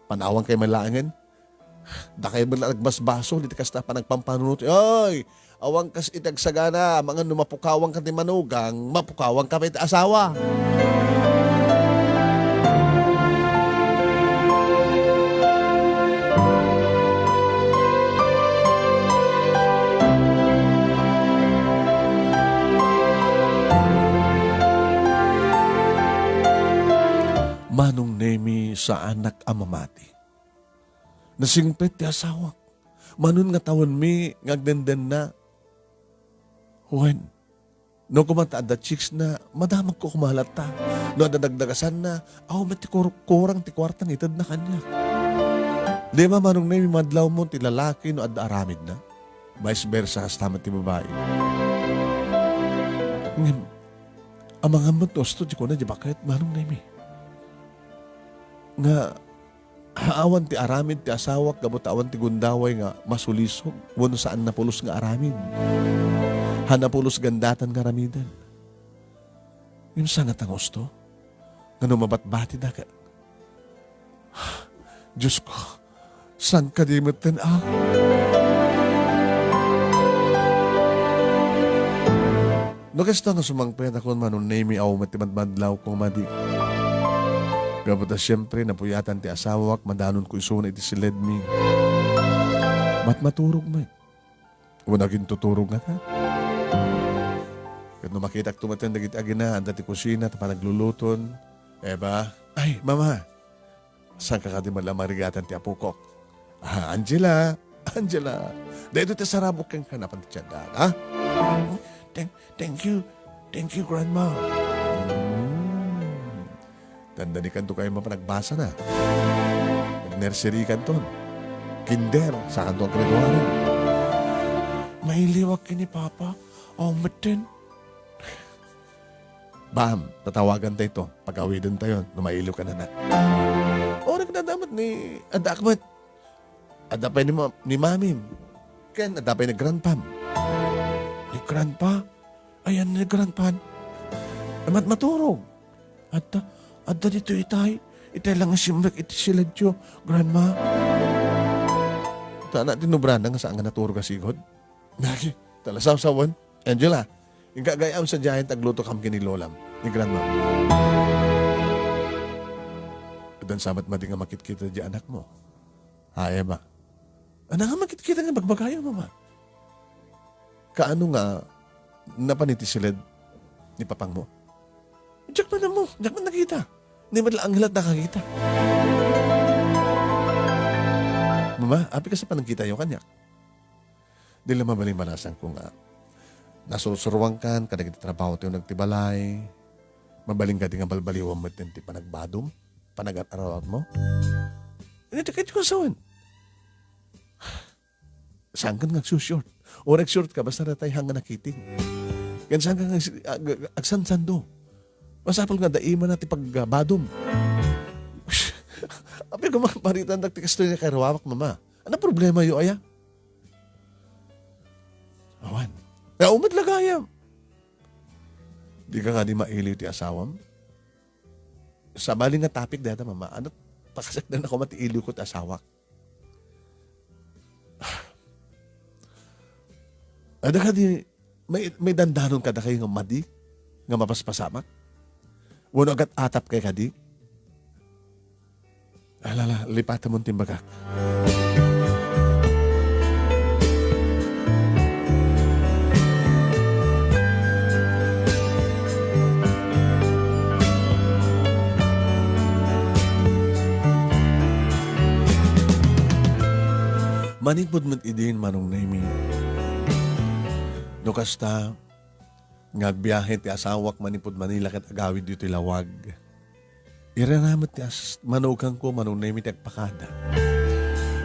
Panawan kay malaengen. Dakay met la nagbasbasol iti kasta panagpampanunot. Oy, awan kas iti agsagana, amangan no mapukawan ka ti manugang, mapukawan ka pay ti asawa. Manong Nemi, saanak a mamati. Nasingpet ti asawak. Manon nga tawenmi nga agdendenna. Wen, no koma ta adda chicks na, madamagko koma latta. No adda dagdagasanna, aw met ti kur-, kurang ti kuarta nga itedna kaniak. Di ba, Manong Nemi, madlawmo ti lalaki no adda aramidna? Vice versa, kasta met ti babai. Ngem, amangan met no usto ti kuna di baket, Manong Nemi. Nga, awan ti aramid ti asawak gapu ta awan ti gundaway nga masulisog wenno saan napulos nga aramid. Haan napulos gandatan nga aramiden. Ngem saan ngata nga usto? Nga no mabatbatida ket, Diosko, saan kadi metten a? No kasta nga sumangpet a kun Manong Nemi, aw met ti madmadlawko nga madi. Gapu ta siempre, napuyatan ti asawak, madanonko isuna iti siledmi. Matmaturog met. Wen, agintuturog ngata. Ket no makitakto metten dagiti agina, adda ti kusina, ta panagluluton. Eba, ay, mama, saan ka kadi met la marigatan ti apokok? Ah, Angela, Angela, daytoy ti sarabok kenka, napan ti tienda, ha? Thank, thank you, thank you, Grandma. Mm. Dandani kanto kayo mapanagbasa na. Nag-nursery kanton. Kinder, sa kanto ang grade one. Mailiwak kini, Papa. Aw, metten. Bam, tatawagan tayo ito. Pag-awiden tayo, no mailiw ka na na. O, nagdadamat ni Adak met. Adda pay ni ma-, ni mamim. Ken adda pay ni grandpam. Ni grandpa? Ayan ni grandpan. Amat maturog. Adda, adda dito itay. Itay lang nga simrek iti siledyo, grandma. Tana, tinubrana nga saan nga naturog a sigud. Nagi, talasaw-sawan. Angela, inka agayam sadiayen ta agluto kam ken ni lolam, ni grandma. Addan sa met madi nga makitkita di anak mo. Ha, Emma? Ana nga makitkita nga bagbagayo, mama? Kaano nga napan iti siled ni papang mo? Diak man ammo, diak man nakita. Ni met la anghel a nakakita. Mama, apay kas panagkitayo kaniak? Di la mabalin, balasan ko nga nasursuruan kan kadagiti trabaho ti uneg ti balay. Mabalin kadi nga balbaliwan met ti panagbadom, panagar-arawak mo? Iti ket ko sawen. Saan ka nga agsushort? O nagshort ka, basta natay hang nga nakiting. Ken saan ka nga ag-, ag-, agsansando? Masapul nga daiman na ti pagbadom. Apay ko, maparitan dak ti kastoy nga karuawak, mama. Ano problema yo, aya? Awan. Nga umat lagayam. Di ka nga di mailiw ti asawam? Sa bali nga topic dayta, mama, ano, pakasakdan ako mati iliw ko ti asawak. Ada kadi, may, may dandanon kada kayo nga madi, nga mapaspasamak? Wano agat atap kay kadi? Alala, lipatan mo timbagak. Manipud met idin, Manong Nemi. No kasta, nga agbiahe ti asawak manipud Manila ket agawid ditoy lawag. Iraramat ti as-, manugangko, Manong Nemi, ti agpakada.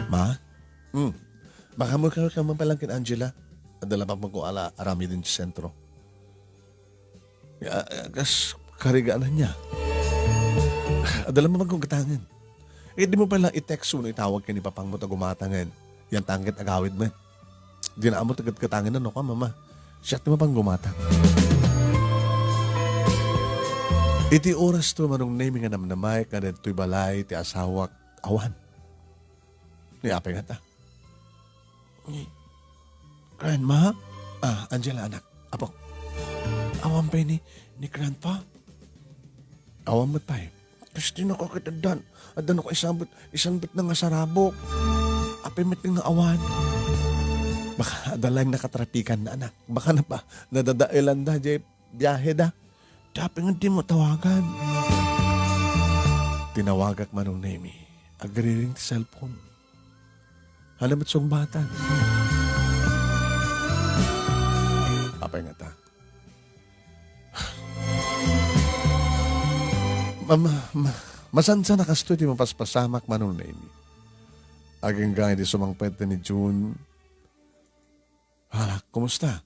Ma? Hmm. Makaammoka ka man pay laeng ken Angela. Adda la pay makuala aramiden ti sentro. Ya, kas kariganan niya. Adda la pay makugatangen. Eh, di mo pay la i-text wenno itawag ken ni papangmo ta gumatangen. Yan tangket agawid met. Di na ammo ti gatgatangen no ka, Mama. Siak ti mapanggumatang. Iti oras to, Manong Nemi, nga namnamaek nga ditoy balay ti asawak, awan. Ni apay ngata. Ni Grandma? Ah, Angela, anak. Apo. Awan pay ni, ni Grandpa? Awan met pay. Kasdi na ka ket addan. Addan ka isambet, isambet na nga sarabok. Apay met nga awan. Baka adda laeng nakatrapikan na, anak. Baka na pa, nadadaelan da, jay biahe da. Dapat nga di mo tawagan. Tinawagak, Manong Nemi. Agriring ti cellphone. Haan met sungbatan. Apay ngata. Ma-, ma-, ma-, masansan a kastoy ti mapaspasamak, Manong Nemi. Agingga idi sumangpet ni June. Hala, kumusta?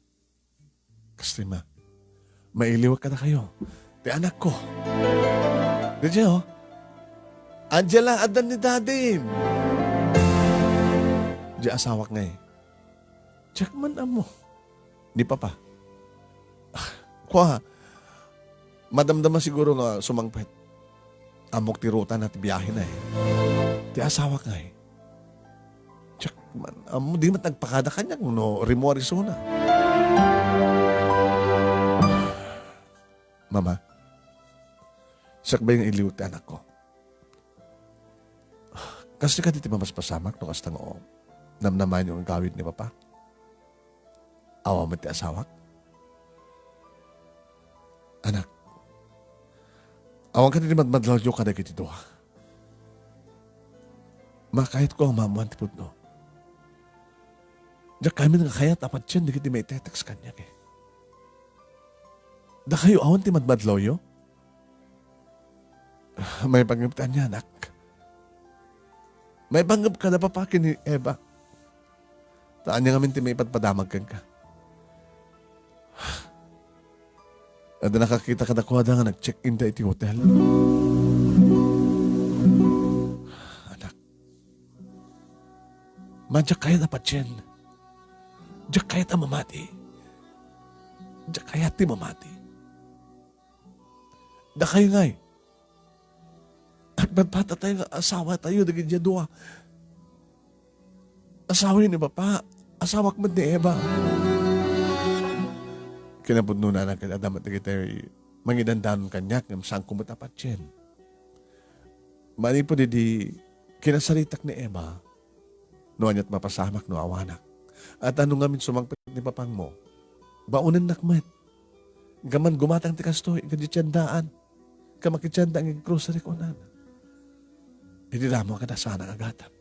Kastoy, Ma. Mailiwek kadakayo. Ti anakko. Diay, oh. Angela, addan ni Dadim. Diay asawak ngay. Diak man ammo. Ni Papa. Ah, kua, madamdama siguro nga sumangpet. Ammok ti rutana ti biahena, eh. Ti asawak ngay. Diak man ammo, di met nagpakada kaniak no rimo a risona. Mama, siak bay nga iliwek ti anakko. Kastoy kadi ti mapaspasamak no kasta nga namnamaenyo nga agawid ni Papa? Awan met ti asawak? Anak, awan kadi ti madmadlawyo kadagiti dua? Makayatko a maammoan ti pudno. Diak kayat nga kayat a patien dagiti maitetext kaniak, eh. Dakayo awan ti madmadlawyo? Maipangngep ti ania, anak. Maipangngep kada Papa ken ni Eva. Ta ania ngamin ti maipadpadamag kenka? Adda nakakita kadakuada nga nag-check-in da iti hotel. Anak, Ma, diak kayat a patien. Diak kayat a mamati. Diak kayat ti mamati. Dakayo ngay, agbatbatatayo nga asawatayo dagiti dua. Asawayo ni Papa, asawak met ni Eva. Kinapudnona, anak, ket adda met dagiti mangidandanon kaniak ngem saanko met a patien. Manipud idi kinasaritak ni Eva, no aniat mapasamak no awanak. At no ngamin sumangpet ni papangmo, baonennak met. Gaman gumatang ti kastoy, idiay tiendaan. Ka makitienda nga ag-grocery, kunana. Idi damo kada sana nga gatang.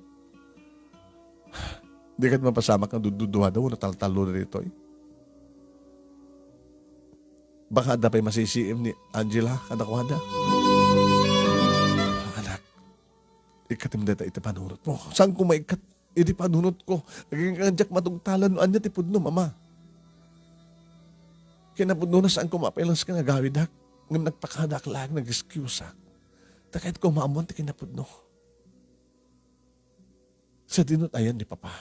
Di ket mapasamak nga dudduduada wenno taltallo ditoy. Baka adda pay masisiim ni Angela kadakuada. Anak, ikkatem dayta iti panunotmo. Saanko maikkat iti panunotko? Agingga nga diak matungpalan no ania ti pudno, Mama. Kinapudnona, saanko mapailas ken agawidak. Ngem nagpakadak laeng, nag-excuseak. Ta kayatko maammoan ti kinapudno. Sadino ti ayan ni Papa?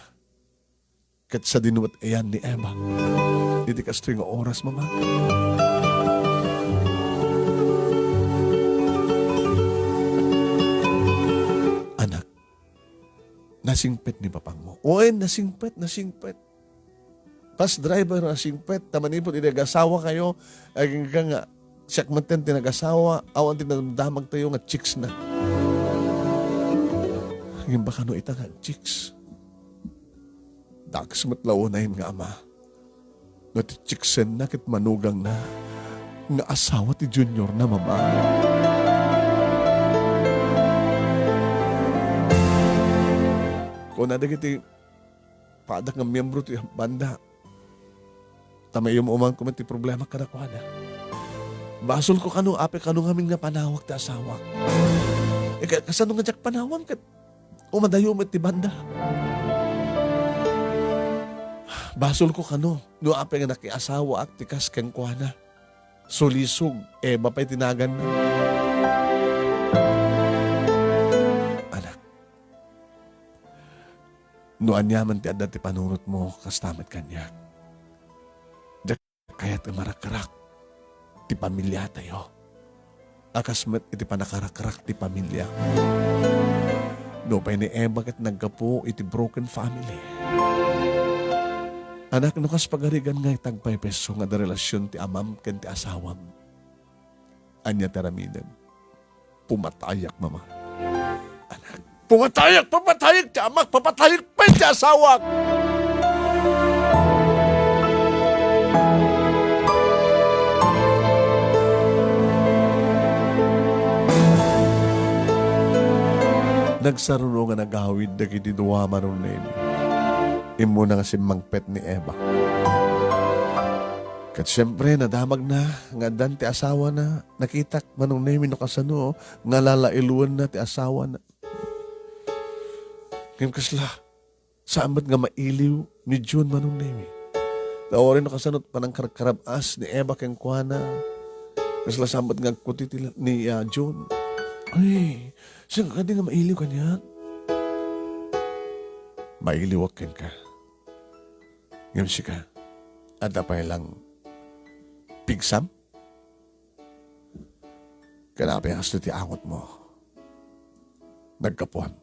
Ket sadino met ayan ni Eva iti kastoy nga oras, Mama? Anak, nasingpet ni papangmo. Wen, nasingpet, nasingpet. Bus driver, nasingpet. Ta manipud idi agasawakayo, agingga nga siak metten ti nagasawa, awan ti nadamdamagtayo nga chicks na. Ngem baka no ita nga chicks. Dags met la unay nga ama. No ti chicksenna ket manugangna nga asawa ti juniorna, Mama. Kuna dagiti padak nga miyembro ti banda, Ta maiyum-umanko met ti problema kadakuada. Basolko kano, apay, kano ngamin nga panawak ti asawak. Eh, ka-, kasano nga diak panawam ket umadayo met ti banda? Basolko kano, no apay nga nakiasawaak ti kas kenkuana. Sulisog, Eva pay ti naganna. Anak, no aniaman ti adda ti panunotmo, kasta met kaniak. Diak kayat nga marakrak ti pamiliatayo a kas met iti panakarakrak ti pamiliam. Nupay ni Eva ket naggapu iti broken family. Anak, no kas pagarigan nga itagpaypayso nga adda relasyon ti amam ken ti asawam, ania ti aramidem? Pumatayak, Mama. Anak, pumatayak, pumatayak ti amak, pumatayak pay ti asawak. Nagsaruno nga nagawid dagiti dua, Manong Nemi. Immuna nga simmangpet ni Eva. Ket siempre, nadamagna nga addan ti asawana. Nakitak, Manong Nemi, no kasano nga lalailuenna ti asawana. Ngem kasla, saan met nga mailiw ni Jun, Manong Nemi. Ta uray no kasano ti panangkarkarab-as ni Eva kenkuana, kasla saan met nga agkuti ti la-, ni, ah, Jun. Ay, saan kadi nga mailiw kaniak? Mailiwak kenka. Ngem sika, adda pay lang pigsam? Ken apay nga kastoy ti angotmo? Naggapuam.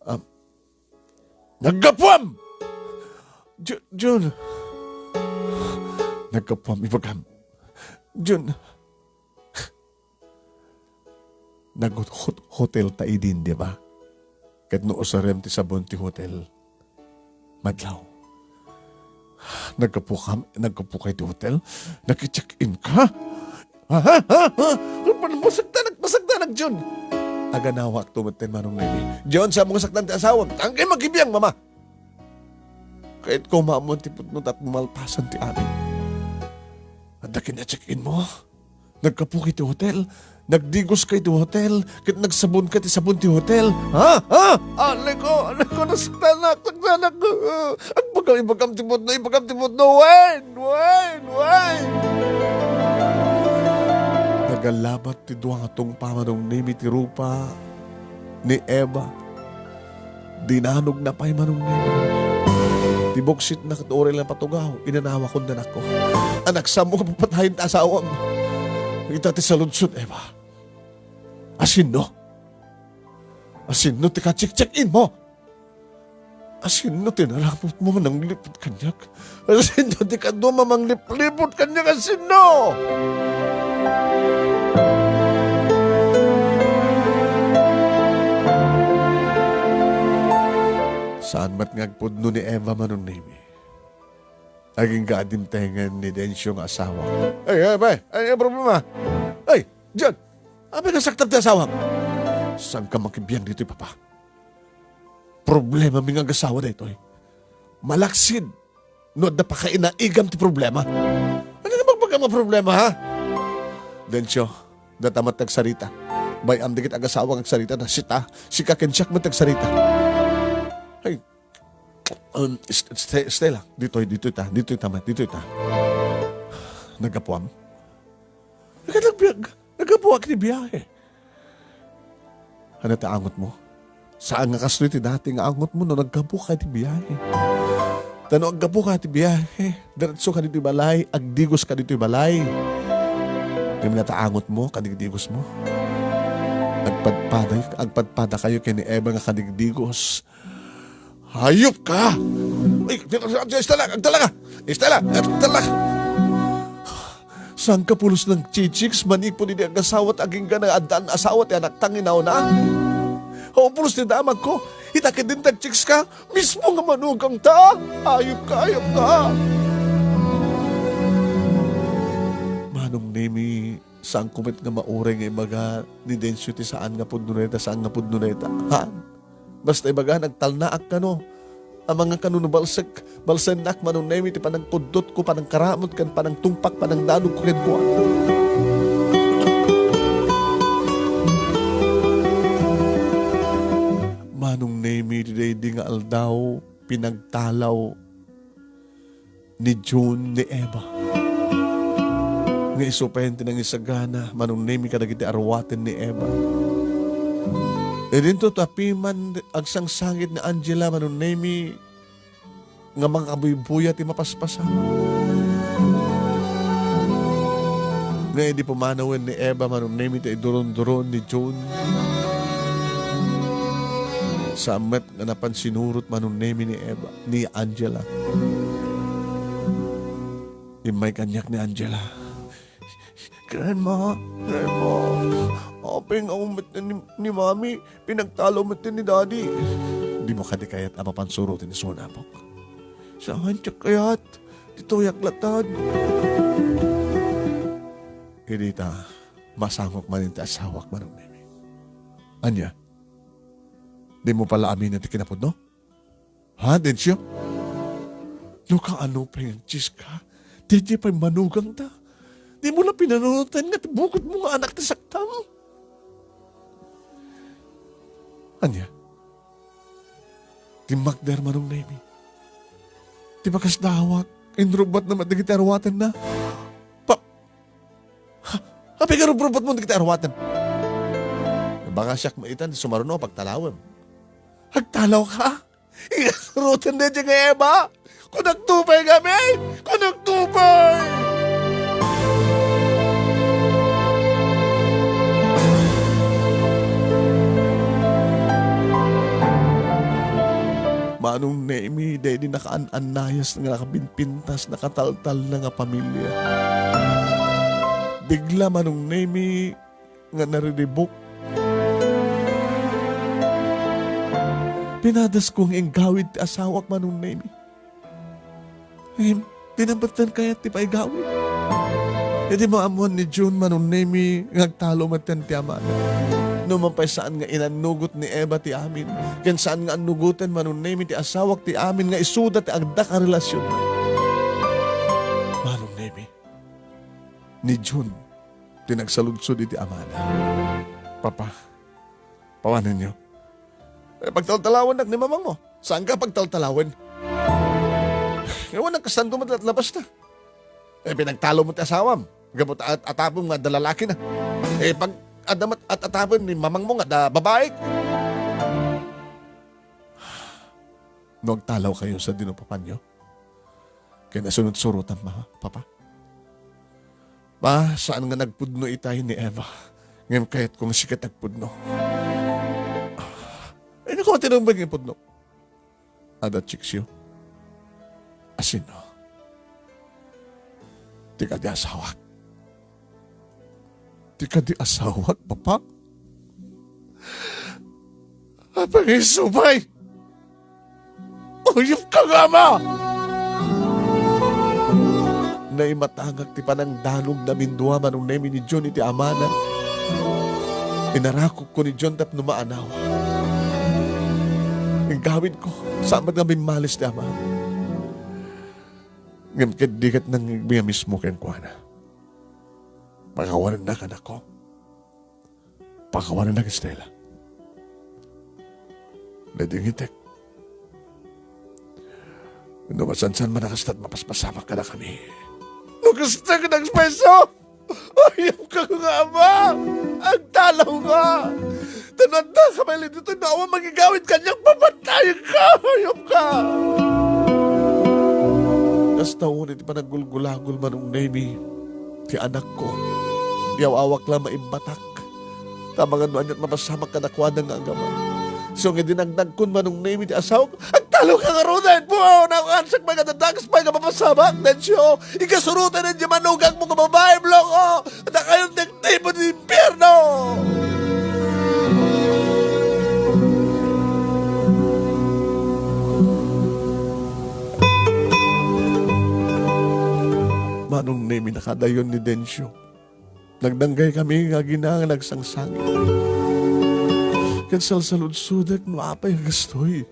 Ah, naggapuam! Ju-, Jun! Naggapuam, ibagam. Jun! Nag-hot-, hotel ta idin, di ba? Ket no usarem ti sabon ti hotel, madlaw. Naggapu kam-, naggapu kay ti hotel? Naki-check-in ka? Ha, ha, ha, ha? Masaktanak, masaktanak, Jun! Aganawak to met ti Manong Nemi. Jun, saan mo nga saktan ti asawam? Tangkay makibiang, Mama! Kayatko maammoan ti pudno tapno malpasan ti amin. Adda ken check-in mo? Naggapu kay ti hotel? Nagdigos kay ti hotel? Ket nagsabon kay ti sabon ti hotel? Ha? Ha? Aliko, aliko, nasaktanak, nasaktanak. Ibagam, ibagam ti pudno, ibagam ti pudno. Wen, wen, wen. Nagalabat ti dua nga tungpa, Manong Nemi, ti rupa ni Eva. Dinanogna pay, Manong Nemi. Ti buksitna ket uray la patugaw, inanawakon danakko. Anak, saan mo nga papatayen ti asawam? Ita ti saludsod, Eva. Asinno? Asinno ti kacheck-check-in mo? Asinno ti narapot mo manangliput kaniak? Asinno ti kaduam a manglipliput kaniak? Asinno? Saan met nga agpudno ni Eva, Manong Nemi? Agingga a dimtengen ni Dencio nga asawa. Ay, ay, ay, ay, ay, problema. Ay, John, apay nga saktan ti asawam? Saan ka makibiang ditoy, Papa? Problema mi nga agasawa daytoy. Malaksid no adda pakainaigam ti problema. Ania nga bagbagam nga problema, ha? Dencio, data met agsarita. Bay-am dagiti agasawa nga agsarita, na sita, sika ken siak met agsarita. Ay, um, Est-, Est-, Estela, ditoy, ditoy ta, ditoy ta, met, ditoy ta. Naggapuam? Nagbiag-, naggapuak ti biyahe. Ania ti angotmo? Saan nga kastoy ti dati nga angotmo no naggapu ka iti biyahe. Ta no aggapu ka iti biyahe, diretso ka ditoy balay, agdigos ka ditoy balay. Ngem ania ti angotmo, kadigdigosmo? Agpadpada, agpadpada kayo ken ni Eva nga kadigdigos. Hayop ka! Ay, Estela, agdala ka! Estela, agdala ka! Saan ka pulos nagchichicks manipud idi agasawa ta agingga nga addaan asawa ti anakta nga inauna? Awan pulos ti damagko. Ita ket din nagchicks ka, mismo nga manugangta. Hayop ka, hayop ka. Manong Nemi, saanko met nga mauray nga ibaga ni Dencio ti saan nga pudno dayta, saan nga pudno dayta. Ha? Basta ibaga, nagtalnaak kano. Amangan kano no balsek, balsennak, Manong Nemi, ti panangkuddotko, panangkaramut, ken panangtungpak, panangdanogko kenkuana. Manong Nemi, daydi nga aldaw, pinagtalaw ni June ni Eva. Nga isu pay ti nangisagana, Manong Nemi, kadagiti arwaten ni Eva. Idinto ta piman agsangsangit ni Angela, Manong Nemi, nga mangabuybuya ti mapaspasamak. Nga idi pumanawen ni Eva, Manong Nemi, ti iduronduron ni June, saan met nga napan sinurot, Manong Nemi, ni Eva, ni Angela. Immay kaniak ni Angela. Grandma, Grandma, apay nga umet ni, ni Mami, pinagtalo met ni Daddy. Dimo kadi kayat a mapan suroten isuna, apok? Saan ti kayat? Ditoyak latta. Idi ta, masangok manen ti asawak, Manong Nemi. Ania? Dimo pala aminen ti kinapudno? Ha, Dencio? No kaano pay nga Diyos ka, daydiay pay manugangta. Dimo la pinanunotan nga ti bukodmo nga anak ti saktam. Ania? Timmakder, Manong Nemi. Ti bakas dawak, inrubbatna met dagiti arwatenna. Pa-, ha, apay nga rubrubbotmo dagiti arwaten? Baka siak met itan ti sumaruno a pagtalawem. Agtalawka? Ikasuroten daydiay nga Eva? Kunakto pay ngamin! Kunakto pay! Manong Nemi, daydi nakaan-annayas nga nakapinpintas, nakataltalna nga pamilia. Bigla, Manong Nemi, nga nariribuk. Pinadasko nga inggawid ti asawak, Manong Nemi. Ngem, di na met kayat ti paigawid. Idi maammoan ni June, Manong Nemi, nga agtalo metten ti amana. Numan pay saan nga inannugot ni Eva ti amin, ken saan nga annugoten, Manong Nemi, ti asawak ti amin nga isuda ti agdak a relasyon. Manong Nemi, ni June ti nagsaludsod iti amana. Papa, pawanenyo. Eh, pagtaltalawennak ni mamangmo. Saanka pagtaltalawen? Ewan, nagkasanto met latlabas na. Eh, pinagtalo mo ti asawam. Gapu ta at-, atapem nga adda lalaki na. Eh, pag adda met at-, atapem ni mamangmo nga adda babaik. No agtalawkayo sadino papanyo, ken nasunod surotam, ma-, Papa. Pa, saan nga nagpudno itay ni Eva, ngem kayatko nga sika ti agpudno. Ay, naku, ti nang nga pudno. Adda chicksyo. Asino? Ti kadi asawak. Ti kadi asawak, Papa? Apay nga isu pay? Uyop ka nga ama! Naimatangak ti panangdanogna mindua, Manong Nemi, ni June iti amana. Inarakopko ni June tapno maanawa. Inggawidko, saan met nga bimmalis ti amana. Ngem ket di ket nangngegmi a mismo kenkuana. Pakawanennak, anakko. Pakawanennak, Estela. Nadingitek. No masansan man a kasta, mapaspasamak kadakami. No kasta, kadagspayso! Uyop ka nga ama! Agtalaw ka! Tan adda ka pay ditoy no awan mangigawid kaniak, papatayen ka! Uyop ka! Kasta unay ti pananggulgulagol, Manong Nemi, ti anakko. Yaw-awak la maibbatak. Ta amangan no aniat mapasamak kadakuada nga agama. Isu nga dinagdagkon, Manong Nemi, ti asawak, agtalo ka ngaruden! Puaw! Nakansak pay nga dadagas pay nga mapasamak, Dencio! Ikasuroten daydi manugangmo nga babai, Blanco! Dakayon ti agtibo ti impierno! Manong Nemi, nakadayon ni Dencio. Nagdanggaykami nga agina nga nagsangsangit. Ket salsaludsodek no apay a gastoy.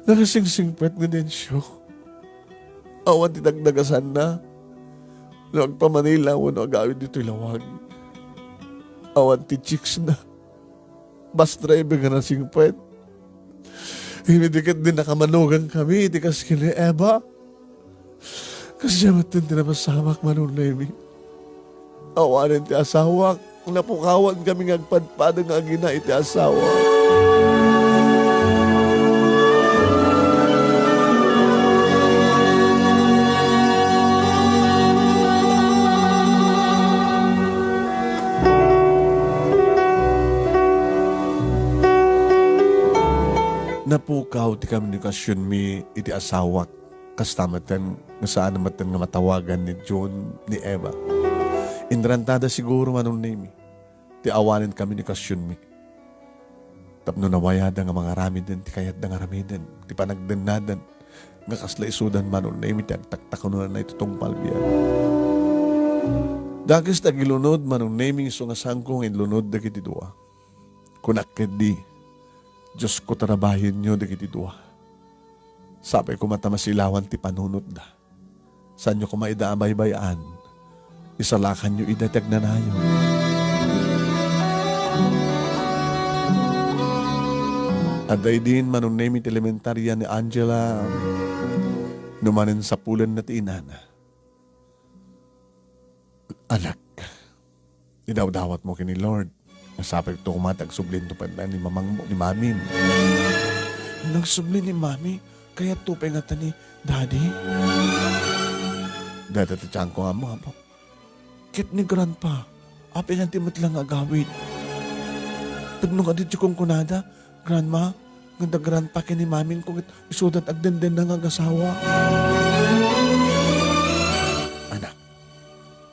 Nakasingsingpet ni Dencio. Awan ti dagdagasanna no agpa-Manila wenno agawid ditoy lawag. Awan ti chicks na. Bus driver nga nasingpet. Idi ket di nakamanugankami iti kas ken ni Eva. Kasdiay met ti napasamak, Manong Nemi. Awanen ti asawak, napukawankami nga agpadpada nga agina iti asawa. Napukaw ti komunikasionmi iti asawak. Kasta metten nga saan metten nga matawagan ni John ni Eva. Inrantada siguro, Manong Nemi, ti awanen komunikasionmi. Tapno nawayada nga mangaramiden ti kayatda nga aramiden, ti panagdennadan, nga kasla isudan, Manong Nemi, ti agtaktakonanna iti tungpal biag. Dakes ti agilunod, Manong Nemi, isu nga saanko nga inlunod dagiti dua. Kunak ketdi, Diosko, tarabayenyo dagiti dua. Sapay koma ta masilawan ti panunotda. Saanyo koma ida a baybay-an. Isalakanyo ida ti agnanayon. Adda idin, Manong Nemi, ti elementaria ni Angela. No manen sapulenna ti inana. Anak, idawdawatmo ken ni Lord. Nasapay to koma ti agsublinto pay ni mamangmo, ni mamim. Nagsubli ni Mami, kayatto pay ngata ni Daddy. Dayta ti tianko nga ammo, apo. Ket ni Grandpa, apay nga di met la nga agawid? Tapno nga adda ti kunkunada, Grandma, nga da Grandpa ken ni Mamingko ket isuda ti agdendenna nga agasawa. Anak,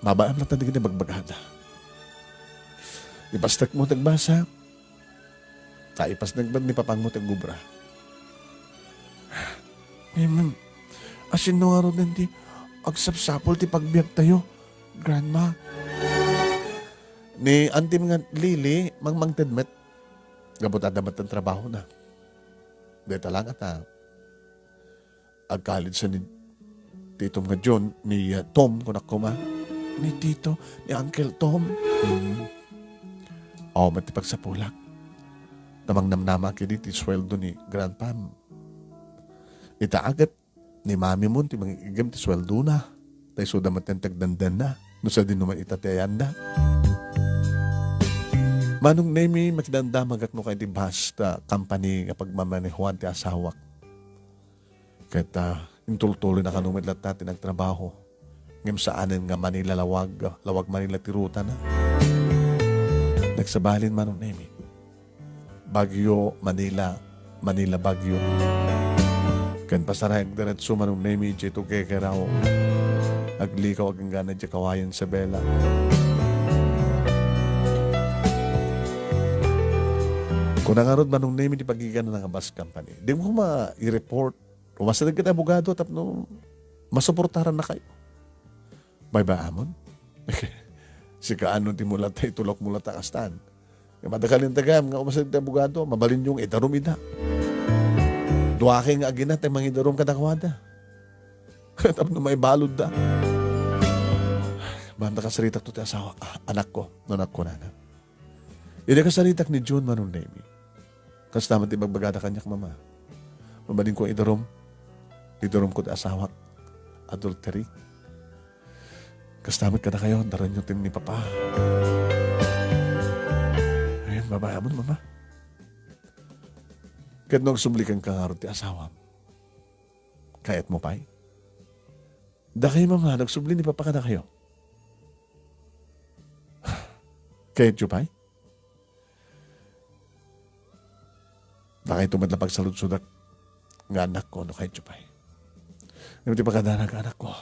babaam latta dagiti bagbagada. Ipastekmo ti agbasa, ta ipastek met ni papangmo ti agobra. Ngem, asino ngaruden ti agsapsapul ti pagbiagtayo, Grandma? Ni antim nga Lily, mangmangted met. Gapu ta adda met ti trabahona. Dayta la nga ta agkalids ni Titom nga John, ni, uh, Tom, kunak koma. Ni Tito, ni Uncle Tom. Mm. Awan met ti pagsapulak. Ta mangnamnama ket iti sueldo ni Grandpam. Ita ket ni Mami mon ti mangigem ti sueldona. Ta isuda met ti agdandanna. No sadino man ita ti ayanda. Manong Nemi, makidandamagak no kayat ti bus ta company nga pagmamanehoan ti asawak. Ket, ah, intultuloyna kano met latta ti nagtrabaho. Ngem saanen nga Manila lawag, lawag Manila ti rutana. Nagsabalin, Manong Nemi. Baguio, Manila, Manila, Baguio. Ken pasarayag diretso, Manong Nemi, idiay Tuguegarao. Aglikaw agingga idiay Cauayan, Isabela. Kuna ngarud, Manong Nemi, ti pagigana nga bus company. Di mo ma-report. Umasideg ket abogado tapno masuportarannakayo. Baybay-amon. Sika, ano ti mula ta itulok mula ta kastan. Nga madakal intagam nga umasideg ti abogado, mabalinyo nga idarum ida. Duake nga agina ti mangidarum kadakuada. Tapno maibaludda. Banda kasaritak to ti asawa, ah, anakko, no anakko nana. Idi kasaritak ni June, Manong Nemi. Kasta met ti ibagbagada kaniak, Mama. Mabalinko idarum. Idarumko ti asawak. Adultery. Kasta met kadakayo, daranyo ti ni Papa. Ayan, babayamon, Mama. Ket no agsubli kenka ngarud ti asawam, kayatmo pay? Dakay, Mama, nagsubli ni Papa kadakayo. Kayatyo pay? Dakayto met la pagsaludsodak nga anakko, no kayatyo pay. Ngem ti pagadanak, anakko,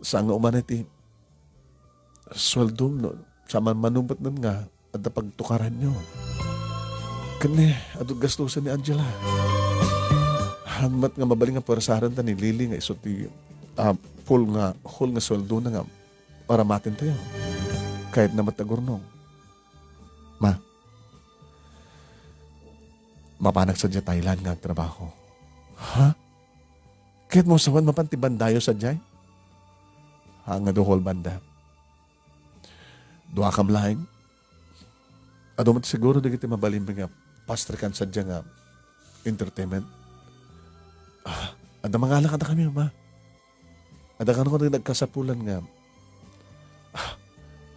saan nga umanay ti sueldom, no? Saan man manubetnen nga adda pagtukaranyo. Ken ni, adu gastusen ni Angela. Haan met nga mabalin nga puersaren ta ni Lily nga isu ti, ah, full nga, whole nga sueldona nga paramaten tayo. Kayatna met a gurnong. Ma, Mapanak sadiay Thailand nga agtrabaho. Ha? Ket mo sawen mapan ti bandayo sadiay? Ha, nga duhol banda. Duakam laeng. Adu met siguro dagiti mabalinmi nga pastrikan sadiay nga entertainment. Ah, adda mangala kadakami, Mama. Adda kano kadagiti nagkasapulan nga, ah,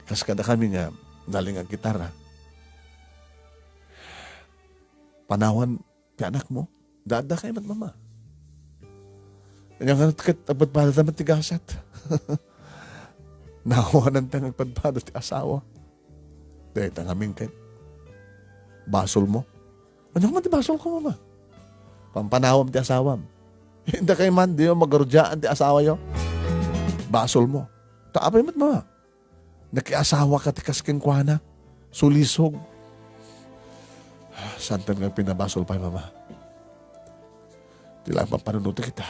kas kadakami nga nalingag gitara. Panawan ti anakmo, adda kay met, Mama. Ania nga ket agpadpadata met ti gasat. Naawananta nga agpadpada ti asawa. Dayta ngamin ket basolmo. Ania man ti basolko, Mama? Pampanawam ti asawam. Inda kay man, di mo magarudaan ti asawayo. Basolmo. Ta apay met, Mama? Nakiasawaka ti kas kenkuana. Sulisog. Santen nga agpinabasol pay, Mama. Ti laeng pampanunotek ita,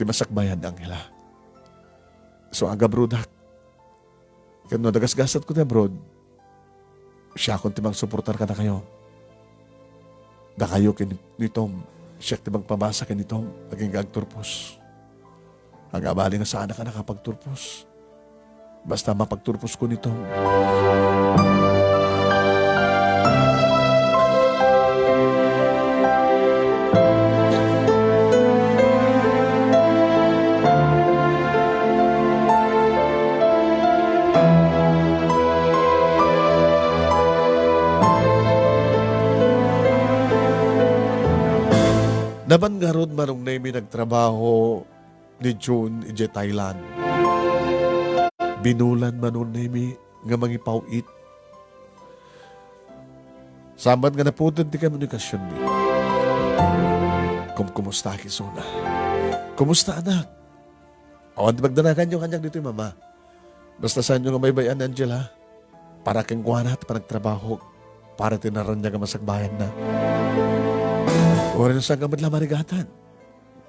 ti masakbayan, Angela. So, agabrodak. Ket no nagasgasatko ti abroad, siakon ti mangsuportar kadakayo. Dakayo ken ni Tom, siak ti magpabasa ken ni Tom, agingga agturpos. Agabali nga saanak a nakapagturpos. Basta mapagturposko ni Tom. Napan ngarud, Manong Nemy, nagtrabaho ni June idiay Thailand. Binulan, Manong Nemy, nga mangipaw-it. Saan met nga naputed ti komunikasionmi. Kumkumustaak isuna. Kumusta, anak? Awan ti pagdanaganyo kaniak ditoy, Mama. Basta saanyo nga baybay-an ni Angela. Para kenkuana ti panagtrabahok. Para ti naraniag a masakbayanna. Uray no saan nga met la marigatan.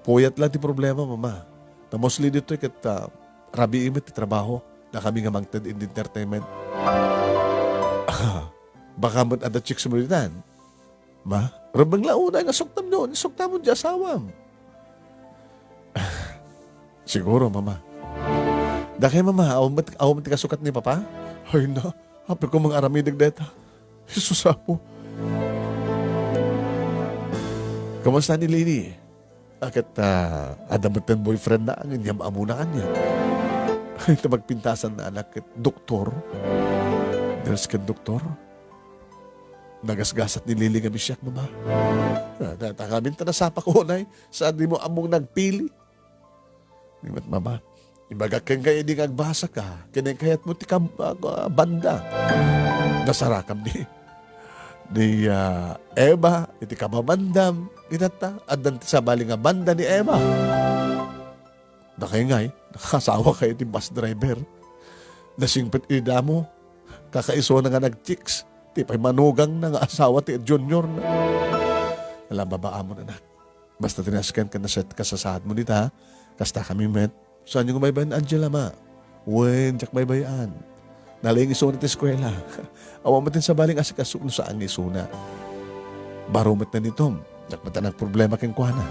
Puyat lang ti problema, Mama. Ta mostly ditoy ket, ah, rabii met ti trabaho. Dakami nga mangted iti entertainment. Ah, baka met adda chicks mo ditan. Ma, rumbeng la unay nga suktamyo, suktamon ti asawam. Siguro, Mama. Dakay, Mama, awan met, awan met ti kasukat ni Papa? Ay na, apay ko mangaramideg deta. Jesus apo. Kumusta ni Lily? Aket, ah, adda met ti boyfriend na, ngem am-amona kaniak. Ay, ta magpintasan na anak ket doktor. Nurse ken doktor. Nagasgasat ni Lily nga misiak, Mama. Ah, ta, ta, ngamin ta nasapak unay, sa di mo ammong nagpili. Ni met, Mama, ibagak kenka idi nga agbasa ka, ken kayatmo ti kam-, ah, ah, banda. Nasarakam ni, ni, ah, Eva, iti kababandam, itatta, addan ti sabali nga banda ni Eva. Dakay ngay, nakasawakay iti bus driver. Nasingpet idi damo, kakaisuna nga nag-chicks, ti pay manugang na nga asawa ti junior na. Ala, babaamon, anak. Basta ti nasken ken naset kasasaadmo dita, kasta kami met. Saanyo nga baybay-an ni Angela, Ma? Wen, diak baybay-an. Nalaing isuna ti eskuela. Awan met ti sabali nga asikaso no saan nga isuna. Baro met ni Tom. Diak met nagproblema kenkuana.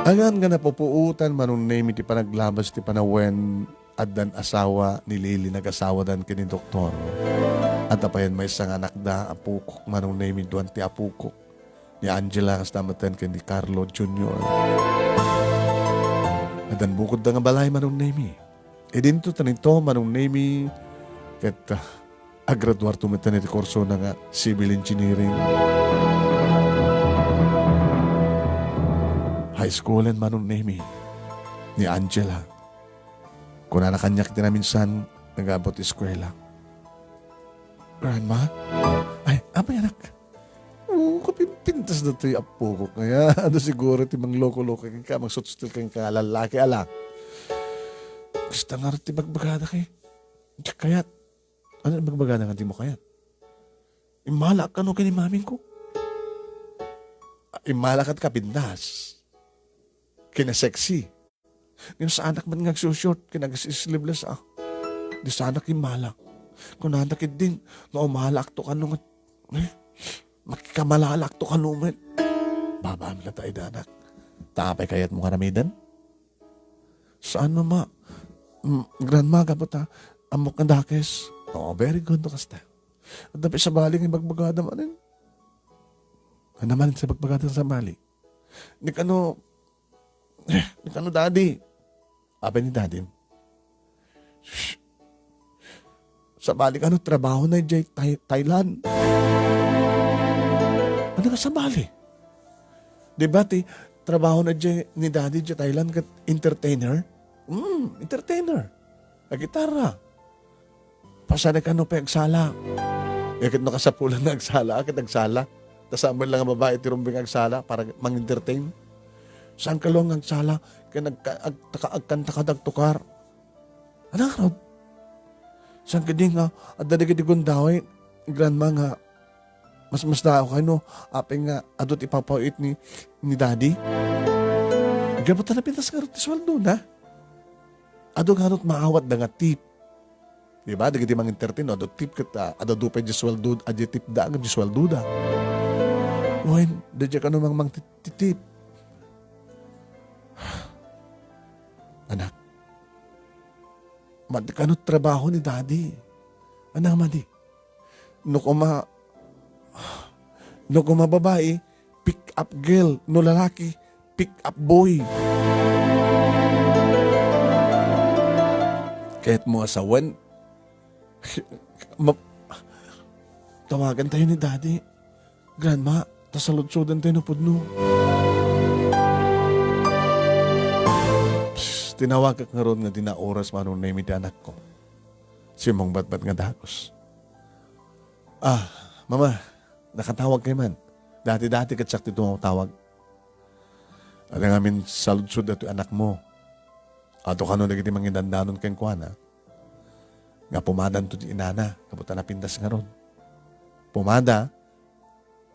Ayan nga napupuotan, Manong Nemy, ti panaglabas ti panawen addan asawa ni Lily, nagasawadan ken ni doktor. Adda payen maysa nga anakda, apokok, Manong Nemy, duan ti apokok. Ni Angela, kasta met ken ni Carlo Junior. Addan bukodda nga balay, Manong Nemy. Idinto ta ni Tom, Manong Nemy, ket, ah, agraduarto met iti kursona nga civil engineering. High schoolen, Manong Nemy, ni Angela. Kunana kaniak iti naminsan, nag-abot eskuela. Grandma? Ay, apay, anak? Oo, kapimpintas datoy apokok nga ya. Adu siguro ti mangloko-loko kenka, mangsutsutil kenka nga lallaki, ala. Kasta ngarud ti bagbagada kay, diak kayat. Ano ti bagbagada nga di mo kayat? Immala kano ken ni mamingko. Immala ket kapintas. Kina sexy. Ngem saanak met nga agsushort, kina sleeveless, ah. Di saanak immala. Kunada ketdin nga umalaakto kano met, eh, makikamalalaakto kano met. Babaam latta ida, anak. Ta apay kayatmo nga aramiden? Saan, Mama? Mm, Grandma, gapu ta ammok nga dakes. Oo, very good no kasta. Adda pay sabali nga ibagbagada manen. Ania manen ti ibagbagada nga sabali? Ni kano, ni kano Daddy. Apay ni Daddy? Shh. Sabali kano trabahona idiay Thai-, Thailand. Ania nga sabali? Di ba ti trabahona idiay ni Daddy idiay Thailand ket entertainer? Mm, entertainer. Agitarra. Pasanek kano pay agsala. Ket no kasapulan nga agsala, ket agsala. Ta saan met la nga babai ti rumbeng agsala para mang-entertain. Saan kano nga agsala, ket agka-, agtaka-, agkanta ka dagtukar. Ania ngarud? Saan ketdi nga adda dagiti gundaway, Grandma, nga mas, mas daaw kano, apay nga adu ti ipapaw-it ni, ni Daddy? Gapu ta napintas ngarud ti sueldona. Adu ngarud maawatda nga tip. Di ba? Dagiti mang-entertain, no? Adu tip ket, ah, adu pay di sueldo, adu tip da, adu sueldo da. Wen, da di kano mang, mang ti-, ti-, tip. Anak, madi kano trabaho ni Daddy. Anak, madi. No kuma, no kuma babai, pick up girl. No lalaki, pick up boy. Kayatmo a sawen, ma-, tawagan tayo ni Daddy. Grandma, ta saludsoden tayo no pudno. Psst, tinawagak ngarud nga di naoras Manong Nemi ti anakko. Simmungbatbat nga dagus. Ah, Mama, nakatawag kay man. Dati-dati ket siak ti tumawtawag. Adda ngamin saludsod datoy anakmo. Adu kano dagiti mangidandanon kenkuana nga pumadanto ti inana, gapu ta napintas ngarud. Pumada,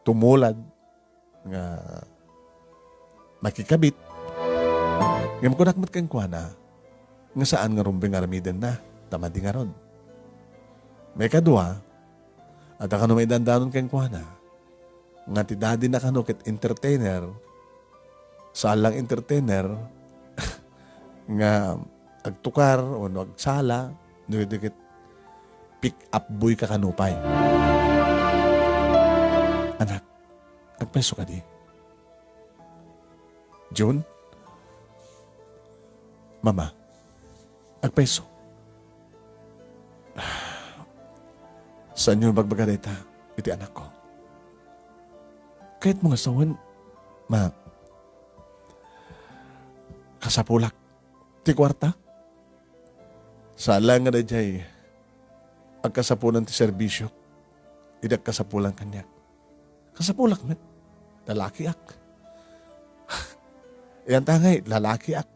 tumulad, nga makikabit. Ngem kunak met kenkuana nga saan nga rumbeng aramidenna, ta madi ngarud. Maikadua, adda kano maidandanon kenkuana nga ti daddy na kano ket entertainer, saan lang entertainer, nga agtukar wenno agsala, no di ket pick up boy ka kano pay. Anak, agpayso kadi? June? Mama, agpayso. Saanyo ibagbaga dayta iti anakko? Kayatmo nga sawen, ma, kasapulak ti kuarta? Saan lang nga daydiay agkasapulan ti serbisio, idi agkasapulan kaniak. Kasapulak met. Lalakiak. Iyan ta ngay, lalakiak.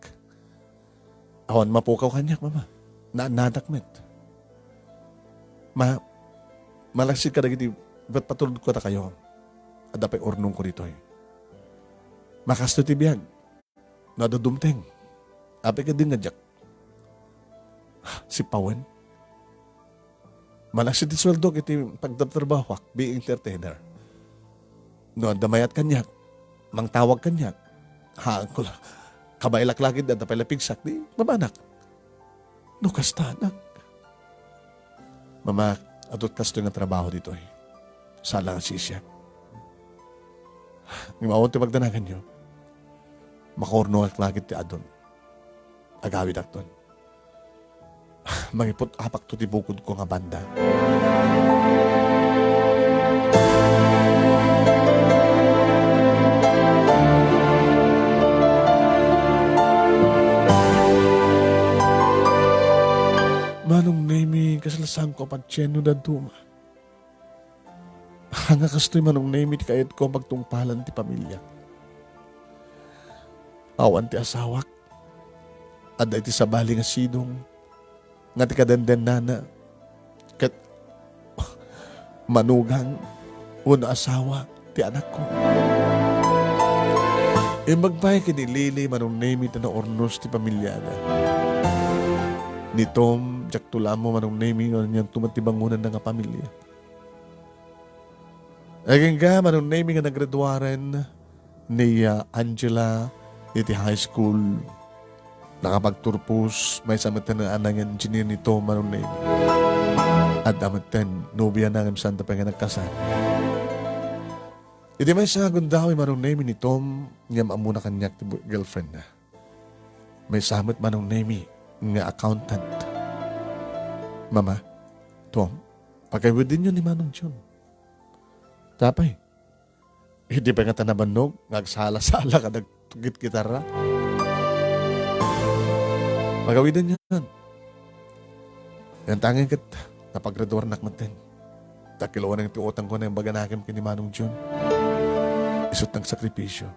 Awan mapukaw kaniak, Mama. Naannadak met. Ma, malaksid kadagiti, bet patulod ko ta kayo. Adda pay urnongko ditoy. Makasto ti biag. No adda dumteng. Apay ket di nga diak sipawen. Malaksid ti sueldok iti pagtatrabahoak, being entertainer. No adda mayat kaniak, mangtawag kaniak, haanko la. Kabaelak la ket adda pay la pigsak, di mabanak. No kasta, anak. Mama, adut kastoy nga trabaho ditoy. Sala nga sisiak. Ngem awan ti pagdanaganyo. Makaurnongak la ket ti adun. Agawidakton. Mangiput-apakto ti bukodko nga banda. Manong Nemi, kasla saanko a patien no dadduma. Ania kastoy, Manong Nemi, ti kayatko a pagtungpalan ti pamiliak. Awan ti asawak. Adda iti sabali nga sidong nga ti kadendennana ket manugang wenno asawa ti anakko. Imbag pay ken ni Lily, Manong Nemi, ta naurnos ti pamiliana. Ni Tom, Diakto la ammo, Manong Nemi, no anianto met ti bangonanna nga pamilia. Agingga, Manong Nemi, nga naggraduaren ni, ah, Angela iti high school. Nakapagturpos, maysa metten a nangin engineer ni Tom, Manong Nemi. Adda metten nobiana ngem saanda pay nga nagkasar. Iti maysa nga gundaway, Manong Nemi, ni Tom, ngem ammona kaniak ti bu-, girlfriendna. Maysa met, Manong Nemi, nga accountant. Mama, Tom, pagawidenyo ni Manong John. Apay, idi pay ngata nabannog nga agsala-sala kadagiti git-, gitarra. Pagawidenyon. Ngem ta ngem ket napagraduarnak metten. Ta kiloan ti utangko nga imbaganakem ken ni Manong John. Isu't nagsakripisyo.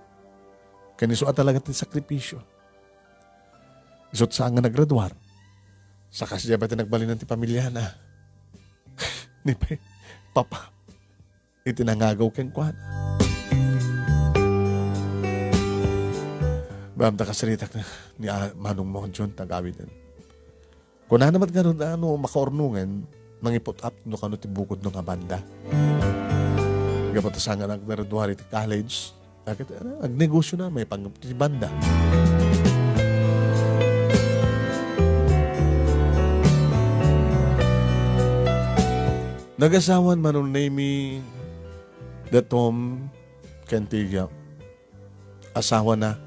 Ken isu a talaga ti sakripisyo. Isu't saan nga naggraduar. Sa kasdiay pay ti nagbalinan ti pamiliana. Ni pay, Papa, iti nangagaw kenkuana. Ma'am, ta kasaritak na ni, ah, Manong mo, John, tagawiden. Kunana met ngarud a no makaurnongen, mangiput-up no kano ti bukodno nga banda. Gapu ta saan nga naggraduar iti college, ket, ah, agnegosiona, maipanggep ti banda. Nagasawan, Manong Nemi, da Tom, ken ti, ah, asawana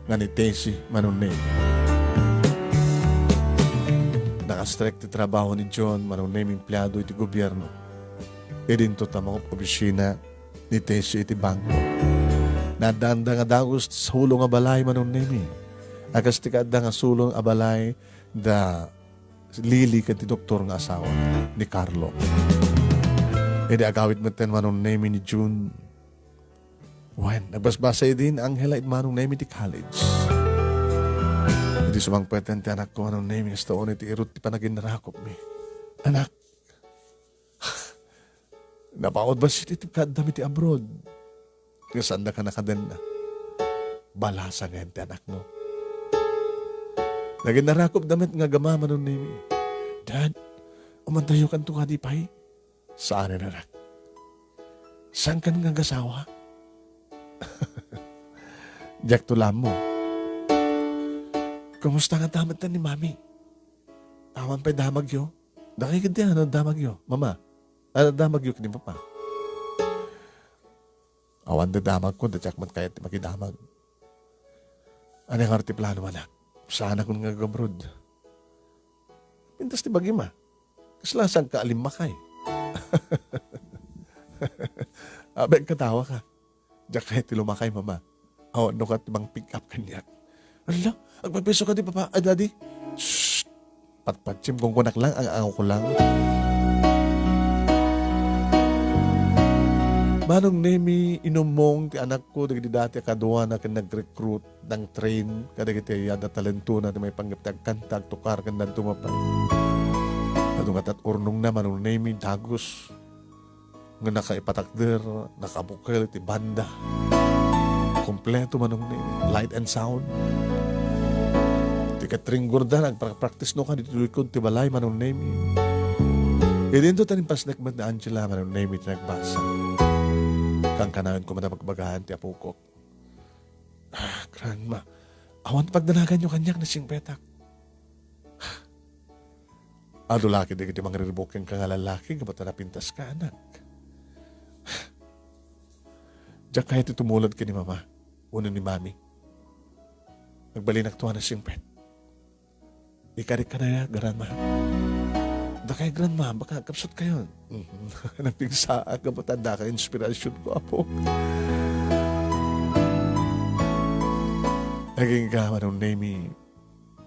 nga ni Tessie, Manong Nemi. Naka-strike ti trabaho ni John, Manong Nemi, empleado iti gobierno. Idinto ta mangop-obisina ni Tessie iti bangko. Naaddaanda nga dagus ti sulo nga balay, Manong Nemi. A kas ti kaadda nga sulo nga balay da Lily ken ti doktor nga asawa ni Carlo. Idi agawid metten, Manong Nemi, ni June, wen, nagbasbasa idi ni Angela iti Manong Nemi ti college. Idi sumangpeten ti anakko, Manong Nemi, kasta unay ti irut ti panaginnarakupmi. Anak, napaut bassit ti kaaddam iti abroad. Nga saandaka nakadenna. Balasa ngayen ti anakmo. Naginnarakup da met nga agama, Manong Nemi. Dad, umantayo kanto kadi pay? Saan, anak. Saankan nga agasawa? Diakto la ammo. Kumusta ngata met ni Mami? Awan pay damagyo? Dakay ketdi, ano damagyo, Mama? Ano damagyo ken ni Papa? Awan dadamagko, ta diak met kayat ti makidamag. Ania ngarud ti plano, anak? Saanak nga ag-abroad? Pintas ti bagim, a. Kasla saanka a limmakay? Abay, agkatawa ka. Diak kayat ti lumakay, Mama. Awan no kat mang-pick up kaniak. Ala, agpaypayso kadi, Papa, ay, Daddy. Shh! Patpatsim, kunkunak lang, ang-angawko lang. Manong Nemi, inummong ti anakko dagiti dati a kaduana ken nag-recruit, nang-train kadagiti adda talentona ti maipanggep ti agkanta, agtukar, ken dadduma pay. Adu nga tat-urnongna, Manong Nemi, dagus nga nakaipatakder, nakabukel iti banda. Kompleto, Manong Nemi, light and sound. Ti catering gurda, nagpra-practice no kadi iti likod ti balay, Manong Nemi. Idinto ta impasnek met ni Angela, Manong Nemi, ti nagbasa. Kankanayon koma a bagbagaen ti apokok. Ah, Grandma, awan pagdanaganyo kaniak, nasingpetak. Adu la ketdi dagiti mangriribuk kenka nga lallaki gapu ta napintaska, anak. Diak kayat ti tumulad ken ni Mama wenno ni Mami. Agbalinak to a nasingpet. Ikarik kanayon, Grandma. Dakay, Grandma, baka agkapsutkayon. Mhm. Napigsaak gapu ta addaka inspirasionko, Apo. Agingga, Manong Nemi,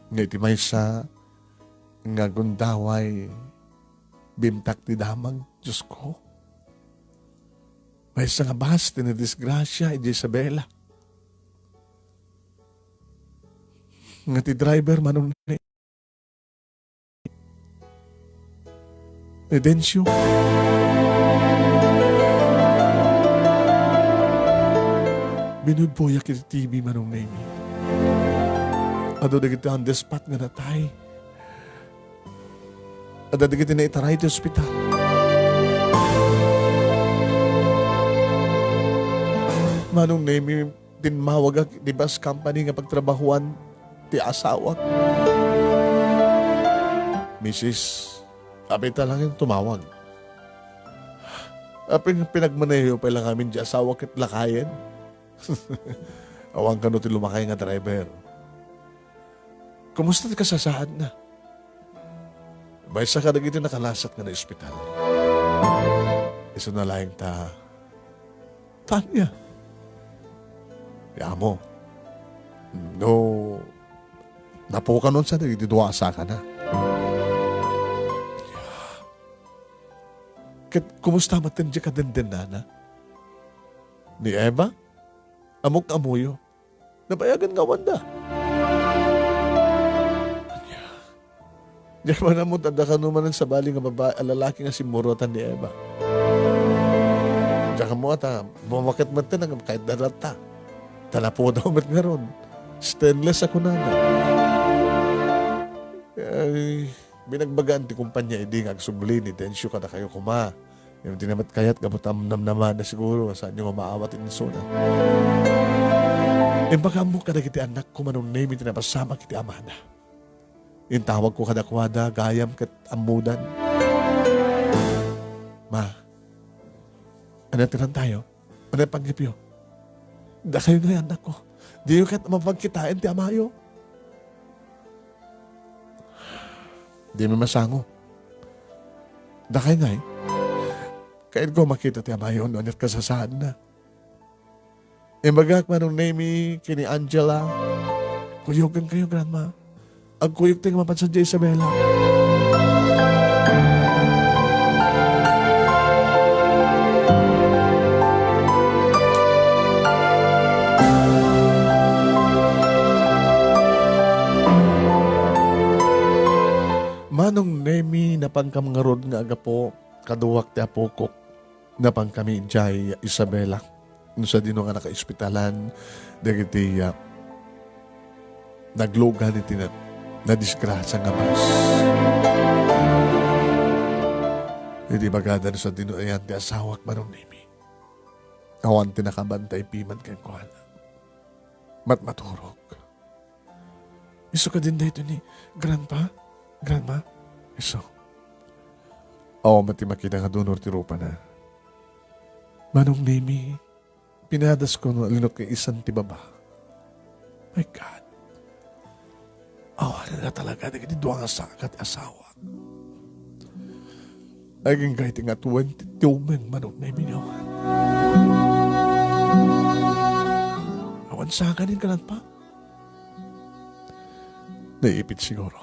nga iti maysa nga gundaway, bimtak ti damag, Diosko. Maysa nga bus ti nadisgrasia idiay Isabela. Nga ti driver, Manong Ne-, Edencio. Binudboyak iti T V, Manong Nemi. Adu dagiti on the spot nga natay. Adda dagiti naitaray ti ospital. Manong Nemi, timmawagak iti bus company nga pagtrabahuan ti asawak. Misis, apay ta laeng tumawag? Apay nga pinagmaneho pay la ngamin ti asawak ket lakayen? Awan kano ti lumakay nga driver. Kumusta ti kasasaadna? Maysa kadagiti nakalasat nga naospital. Isuna laeng ta, Tanya. Ti amo. No, napukanon sa dagiti dua a sakana. Ket kumusta met ti kadendennana? Ni Eva? Ammok ammoyo. Nabayagan nga awanda. Ania? Diak man ammo ta adda kano manen sabali nga babai a lalaki nga simmurotan ni Eva. Diak ammo ta bumaket met ti nagkayat da latta. Ta napudaw met ngarud. Stainless a kunana. Ay, binagbagaan ti kumpanya idi nga agsubli ni Dencio kadakayo koma. Ngem di na met kayat gapu ta namnamana siguro, saanyo nga maawat ti insuna. Imbag ammok kadagiti annakko, Manong Nemi, ti napasamak iti amada. Intawagko kadakuada gayam ket ammodan. Ma, ania ti rantayo? Ania panggepyo? Dakayo ngay, annakko. Diyo ket mapagkitaen ti amayo. Dimi masango. Dakay ngay, kayatko makita ti amayo no aniat kasasaadna. Imbagak, Manong Nemi, ken ni Angela, kuyogenkayo, Grandma. Agkuyogta nga mapan sadiay, Isabela. Manong Nemi, napankam ngarud nga agapu, kaduak ti apokok. Napankami idiay, Isabela. No sadino nga nakaospitalan dagiti, ah, naglugan iti na-, nadisgrasia nga bus. Idi ibagada no sadino ayan ti asawak, Manong Nemi. Awan ti nakabantay piman kenkuana. Matmaturog. Isu kadin daytoy ni Grandpa? Grandma? Isu. Awan met ti makita nga donor ti rupana. Manong Nemi, pinadasko no linukaisan ti baba. My God. Awan nga talaga dagiti dua nga saka ti asawa. Agingga iti nga twenty-two men, Manong Nemi, nga awan. Awan saka ni Grandpa. Naipit siguro.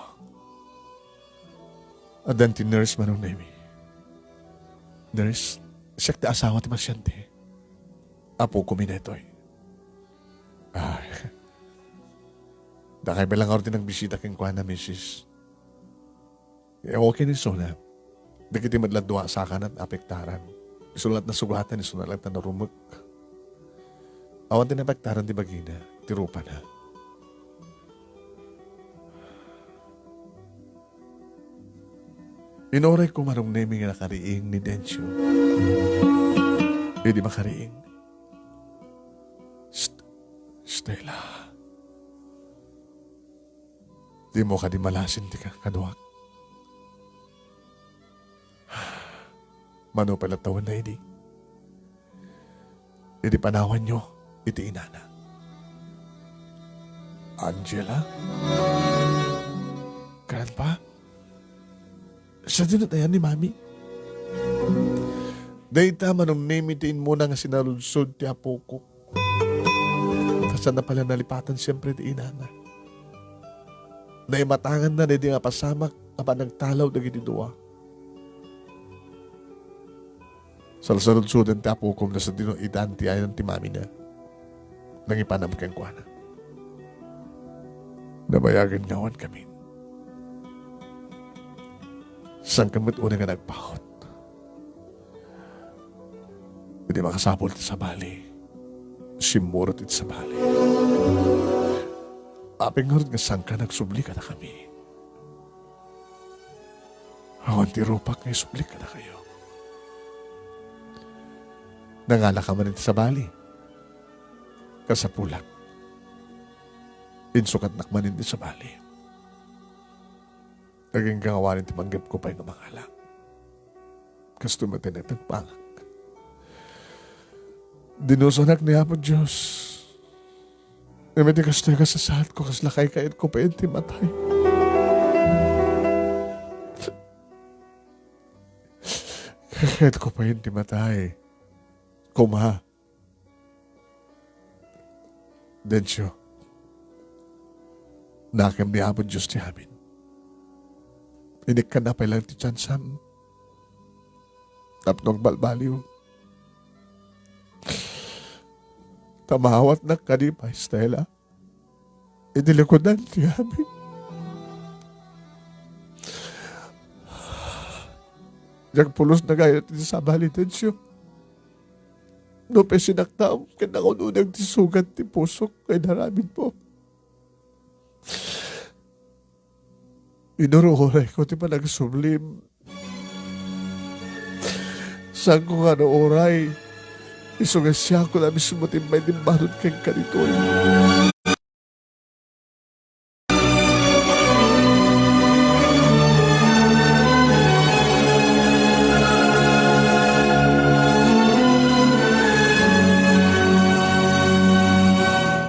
Addan ti nurse, Manong Nemi. Nurse, siak ti asawa ti pasyente. Apokomi daytoy. Ay. Dakay met la ngarud ti nagbisita kenkuana, misis. Eh, okay ni isuna. Dagiti met la dua a sakana ti apektaran. Isu la ti nasugatan, isuna la ti narumek. Awan ti naapektaran ti bagina, ti rupana. Inurayko, Manong Nemi, nga nakariing ni Dencio. Idi makariing. St-, Stella. Dimo kadi malasin ti ka-, kaduak? Mano pay la tawenna idi? Idi panawanyo iti inana. Angela? Grandpa? Sadino ti ayan ni Mami? Dayta, Manong Nemi, ti immuna nga sinaludsod ti apokok. Ta saanna pay la nalipatan siempre ti inana. Naimatanganna daydi nga pasamak a panagtalaw dagiti dua. Salsaludsoden ti apokom no sadino itan ti ayan ti mamina. Nangipanam kenkuana. Nabayagen nga awan kami. Sangkan met unay nga nagpaut. Idi makasapul ti sabali, simmurot iti sabali. Apay ngarud nga sangkan agsubli kadakami? Awan ti rupak nga isubli kadakayo. Nangalaka man iti sabali. Kasapulak. Insukatnak man iti sabali. Agingga nga awan ti panggepko pay nga mangala. Kastoy met ti nagtagpangak. Dinusanak ni Apo Dios. Ngem iti kastoy nga sasaadko, kasla kaykayatko pay ti matay. Kaykayatko pay ti matay. Koma. Dencio, nakem ni Apo Dios ti amin. Inikkanna pay lang ti tiansam tapno agbalbaliw. Ta maawatnak kadi pay, Stella, iti likudan ti amin. Diak pulos nagayat iti sabali, Dencio. Nupay sinaktam ken naun-uneg ti sugat ti pusok nga inaramidmo. Inur-urayko ti panagsublim. Saanko nga nauray, isu nga siak a mismo ti immay dimmanon kenka ditoy.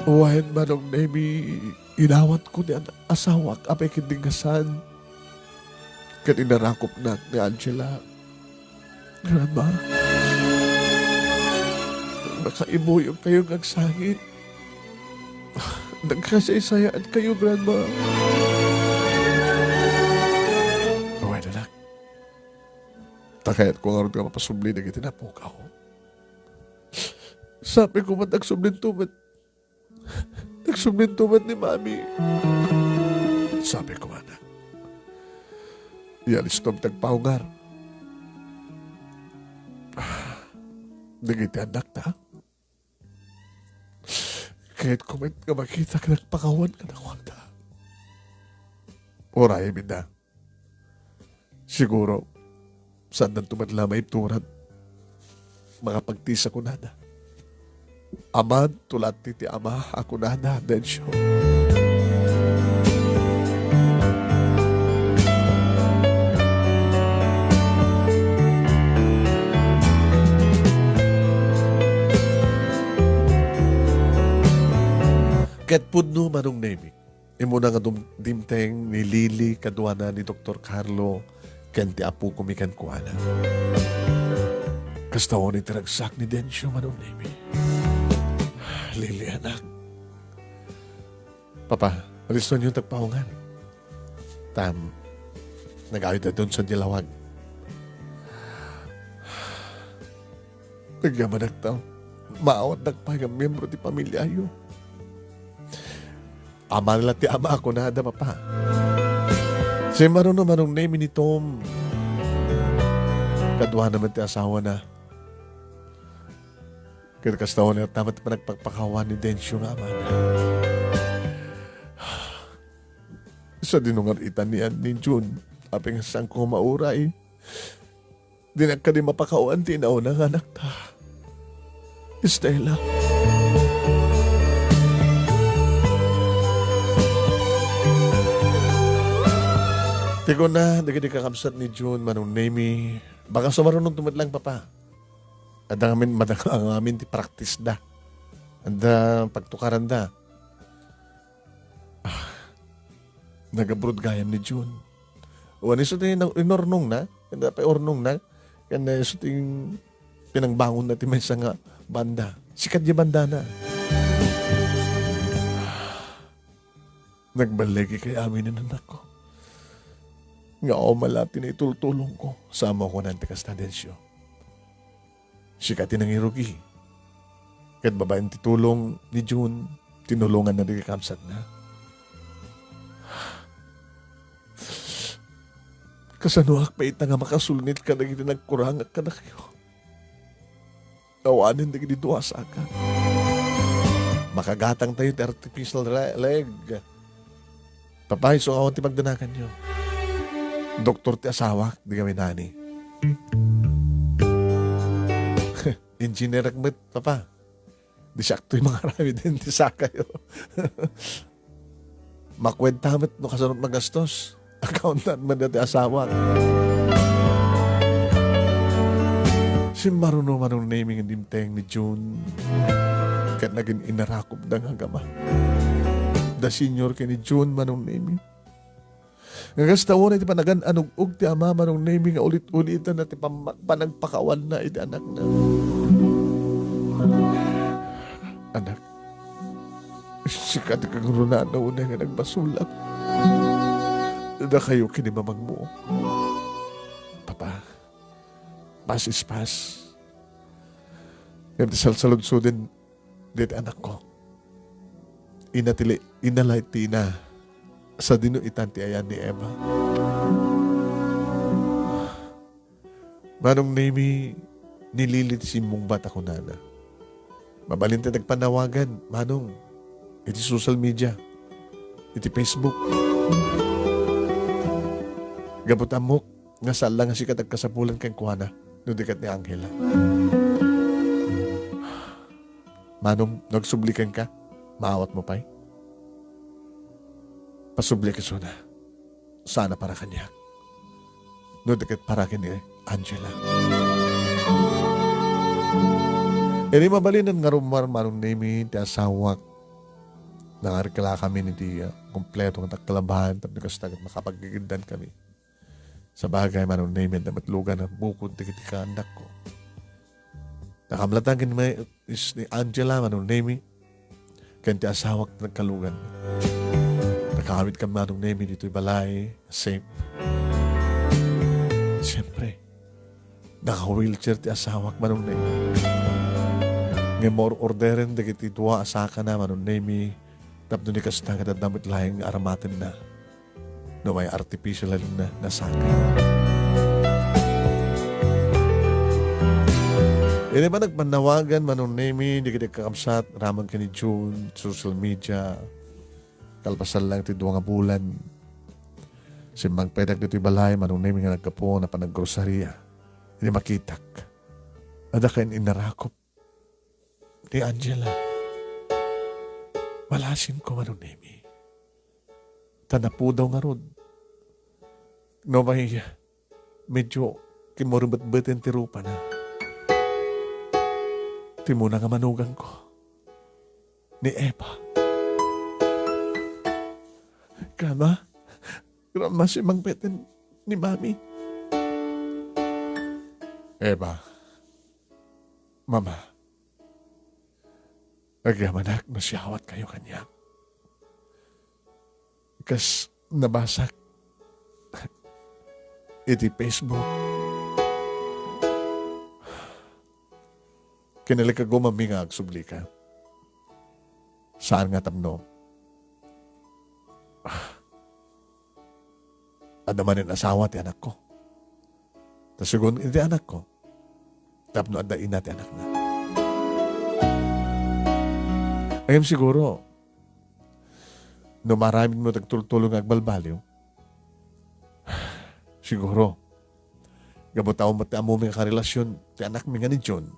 Wen, Manong Nemi, inawatko ti an-, asawak a pekindingasan ket inarakupnak ni Angela. Grandma, nakaimuyogkayo nga agsangit. Nagkasaysayaatkayo, Grandma. Wen, anak. Ta kayatko ngarud nga mapasubli dagiti napukaw. Sapay koma ta agsublinto met. Nagsublinto met ni Mami. Sapay koma, anak. Ialistom ti agpaungar dagiti annakta. Kayatko met nga makita ken agpakawan kadakuada. Urayem ida. Siguro, saandanto met la maibturan. Makapagtisa kunada. Amanto latta ti ama a kunada, Dencio. Ket pudno, Manong Nemi. Immuna nga dum-, dimteng ni Lily kaduana ni Doktor Carlo ken ti apokomi kenkuana. Kasta unay ti ragsak ni Dencio, Manong Nemi. Lily, anak. Papa, alistonyo ti agpaungar. Tam, nagawid a dun sa dilawag. Nagyamanak ta maawatnak pay nga miyembro ti pamiliayo. Aman la ti ama a kunada, Papa. Simmaruno, Manong Nemi, ni Tom. Kaduana met ti asawana. Ket kasta unay met ti panagpakpakawan ni Dencio nga amana. Sadino nga ar-itan ni, ni June, apay nga saanko mauray. Dinak kadi mapakawan ti inauna nga anakta, Stella. Ti kuna dagiti kakabsat ni June, Manong Nemi, baka sumarunonto met lang, Papa. Adda ngamin, madama ngamin ti practice da. Adda pagtukaranda. Ah, nag-abroad gayam ni June. Wen, isu ti nang-, inurnongna, ken pay urnongna, ken isu ti pinangbangonna ti maysa nga banda. Sika diay bandana. Nagballigikay amin, anakko. Nga awan la ti naitultulongko. Sa ammok kunan ti kasta, Dencio. Sika ti nangirugi. Ket babaen ti tulong ni June, tinulonganna dagiti kakabsatna. Kasanoak pay ita nga makasulnit kadagiti nagkurangak kadakayo? Awanen dagiti dua a saka. Makagatangtayo ti artificial re-, leg. Papa, isu nga awan ti pagdanaganyo. Doktor ti asawak, di kami nani. Engineer met, papa. Di siak toy mangaramid iti sakayo. Makuenta met no kasano magastos. Accountant met ti asawak. Simmaruno Manong Nemi nga dimteng ni June. Ket nagin-inarakopda nga agama. Da senior ken ni June, Manong Nemi. Nga kasta unay ti panagan-anug-og ti ama, Manong Nemi, nga ulit-ulitan na ti pam-, panagpakawanna iti anakna. Anak, sika ti kangrunaan na unay nga nagbasolak. Dakayo ken ni mamangmo. Papa, pas is pas. Ngem ti salsaludsoden diti anakko. Ina ti li-, ina la ti ina. Sadino itan ti ayan ni Eva? Manong Nemi, nilili ti simmungbat a kunana. Mabalin ti nagpanawagan, Manong, iti social media, iti Facebook. Gapu ta ammok nga saan la nga sika ti agkasapulan kenkuana, no di ket ni Angela. Manong, no agsubli kenka, maawatmo pay? Pasubli isuna. Saan a para kaniak. No di ket para ken ni Angela. Idi mabalinen nga rummuar, Manong Nemi, ti asawak, nangarikla kami iti, ah, kompleto nga takkalabaan, tapno kasta ket makapagigiddan kami. Sabagay, Manong Nemi, adda met lugan a bukod dagiti kaannakko. Nakamlatan ken ni, is ni Angela, Manong Nemi, ken ti asawak ti nagkalugan. Nakaawid kami, Manong Nemi, ditoy balay, safe. Siyempre, naka-wheelchair ti asawak, Manong Nemi. Ngem maor-orderen dagiti dua a sakana, Manong Nemi, tapno ni kasta ket adda met laeng nga aramatenna. No may artificial na, na saka. Idi man nagpanawagan, Manong Nemi, dagiti kakabsat, ramang ken ni June, social media, kalpasan lang ti dua nga bulan. Simmangpetak ditoy balay, Manong Nemi, nga naggapu, napan naggroceria. Idi makitak, adda ken inarakop ni Angela. Malasinko, Manong Nemi. Ta napudaw ngarud. No may medyo kimurbetbeten ti rupana. Ti muna nga manuganko. Ni Eva. Grandma, Grandma, simmangpeten ni Mami. Eva, Mama, agyamanak no siawatkayo kaniak. Kas nabasak iti Facebook, kinalikagumanmi nga agsublika. Saan nga tapno, ah, adda manen asawa ti anakko. Ta segun iti anakko, tapno adda ina ti anakna. Ngem siguro, no maaramidmo ti agtultulong nga agbalbaliw, siguro, gapu ta umay ti ammomi nga karelasion ti anakmi nga ni June,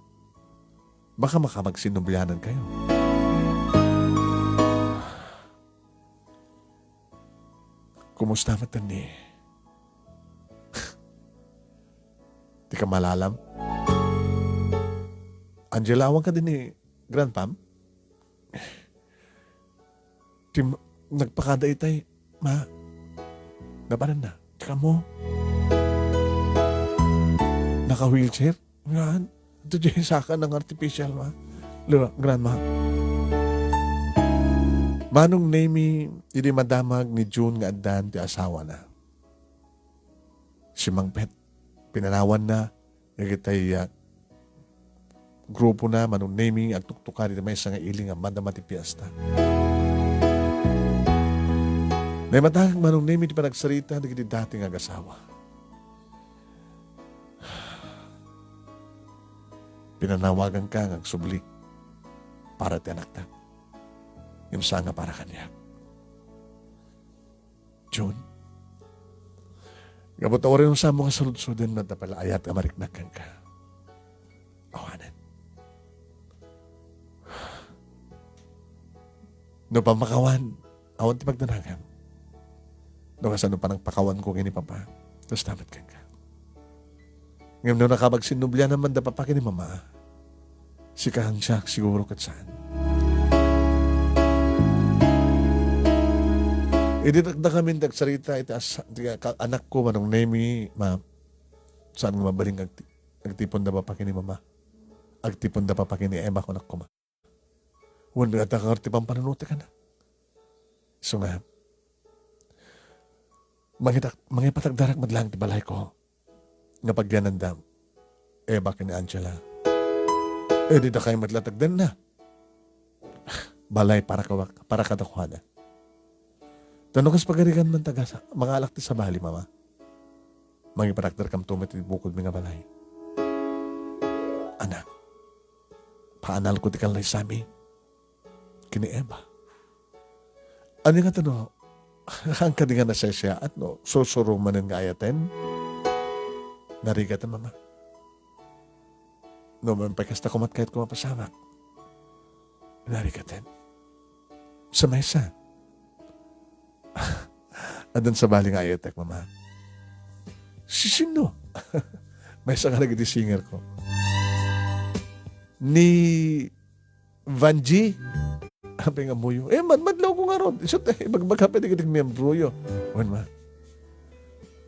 baka makamagsinublianankayo. Kumusta met ni ti kamalalam? Angela, awan kadi ni grandpam? Ti m-, nagpakada itay, ma, nabananna. Ti kamo? Naka-wheelchair? Ngan, ito di saka ng artificial, ma. Lo, grandma. Manong Nemi, idi madamag ni June nga addan ti asawana. Simmangpet, pinanawanna, dagiti, ah, grupona, Manong Nemi, agtuktuka diti maysa nga ili nga madama ti piesta. Naimatangak, Manong Nemi, ti panagsarita dagiti dati nga agasawa. Pinanawaganka nga agsubli para ti anakta. Ngem saan nga para kaniak. June, Gapu ta uray no saanmo nga saludsoden, no adda pay la ayat nga mariknak kenka. Awanen. No pammakawan, awan ti pagdanagam. No kasano panangpakawanko ken ni Papa, kasta met kenka. Ngem no nakapagsinnublianan man da Papa ken ni Mama, sika siak, siguro ket saan. Idi dakdakamin ti agsarita iti as-, ti ka-, anakko, Manong Nemi, ma-, saan nga mabalin nga agti-, agtipon da Papa ken ni Mama. Agtipon da Papa ken ni Eva, kunak koma. Wen, adda kano ti pampanunotek, anak. Isu nga, mangitak-, mangipatakderak met laeng ti balayko nga pagyananda Eva ken ni Angela. Eh, di dakay met la tagdanna. Balay para kawak-, para kadakuada. Ta no kas pagarigan man tagasa, mangalak ti sabali, Mama. Mangipatakderkamto met iti bukodmi nga balay. Anak, paanalko ti kallaysami ken ni Eva. Ania nga tano, saan kadi nga nasaysayaat no sursuro manen nga ayaten? Narigaten, Mama. No, man pay kasta koma ti kayatko mapasamak. Narigaten. Sa maysa. Addan sabali nga ayatek, Mama. Sisinno? Maysa nga dagiti singer ko. Ni Vanjie. Apay nga ammoyo? Eh, man-, madlawko ngarud. Isu ti, eh, ibagbaga pay dagiti miembroyo. Wen, Ma.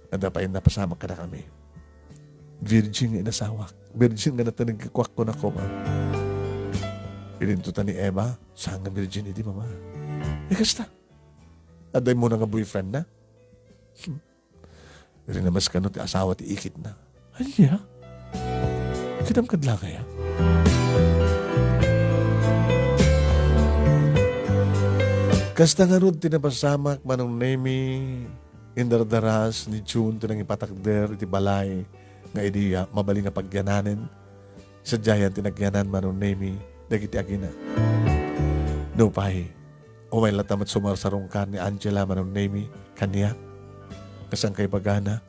Adda pay napasamak kadakami. Virgin nga inasawak. Virgin nga natanagkuak, kunak koma. Idinto ta ni Eva, saan nga virgin idi, Mama? Eh, kasta. Adda immuna nga boyfriend na? Hmm. Iri na maskano ti asawa ti ikit na. Ania? Kidam kad langay, a? Kasta ngarud ti napasamak, Manong Nemi, indardaras ni June ti nangipatakder iti balay nga idi, a, mabalin nga pagyananen, sadiayan ti nagyanan, Manong Nemi, dagiti agina. Nupay, umay latta met sumarsarungkar ni Angela, Manong Nemi, kaniak. Kas ibagbagana,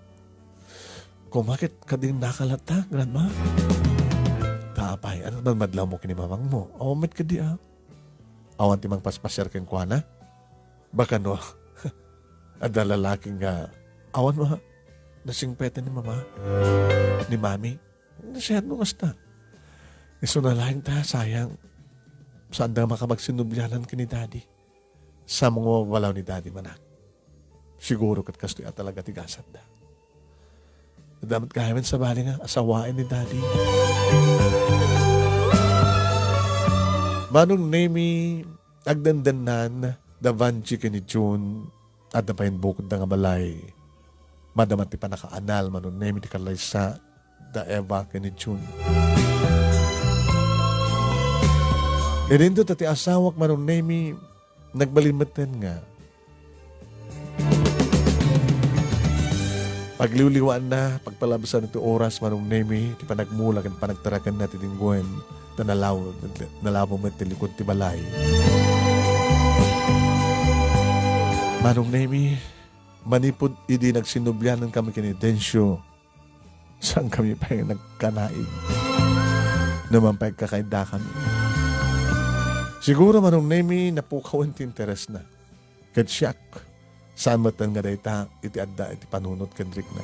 "Koma ket kadinnaka latta, Grandma." Ta apay, ania man madlawmo ken ni mamangmo? Awan met kadi, a? Awan ti mangpaspasiar kenkuana? Baka no, adda lalaki nga, awan, Ma. Nasingpeten ni Mama. Ni Mami. Nasayaat no kasta. Isuna laeng ta, sayang. Saanda nga makapagsinnublianan ken ni Daddy. Sa mga mabalaw ni Daddy, manak. Siguro ket kastoy a talaga ti gasatda. Adda met gayam sabali nga asawaen ni Daddy. Manong Nemi, agdandannan da Vanjie ken ni June, adda pay bukodda nga balay. Madama ti pannakaanal, Manong Nemi, ti kallaysa da Eva ken ni June. Idinto ta ti asawak, Manong Nemi, nagbalin metten nga pagliwliwaanna, pagpalabsan iti oras, Manong Nemi, ti panagmula ken panagtarakenna ti dinggoen, ta nalaw-, nalawa met ti likod ti balay. Manong Nemi, manipud idi nagsinnublianan kami ken ni Dencio, saan kami pay nagkanaig. No man pay agkakaidda kami. Siguro, Manong Nemi, napukawen ti interesna. Ket siak, saan metten nga dayta iti adda iti panunot ken rikna.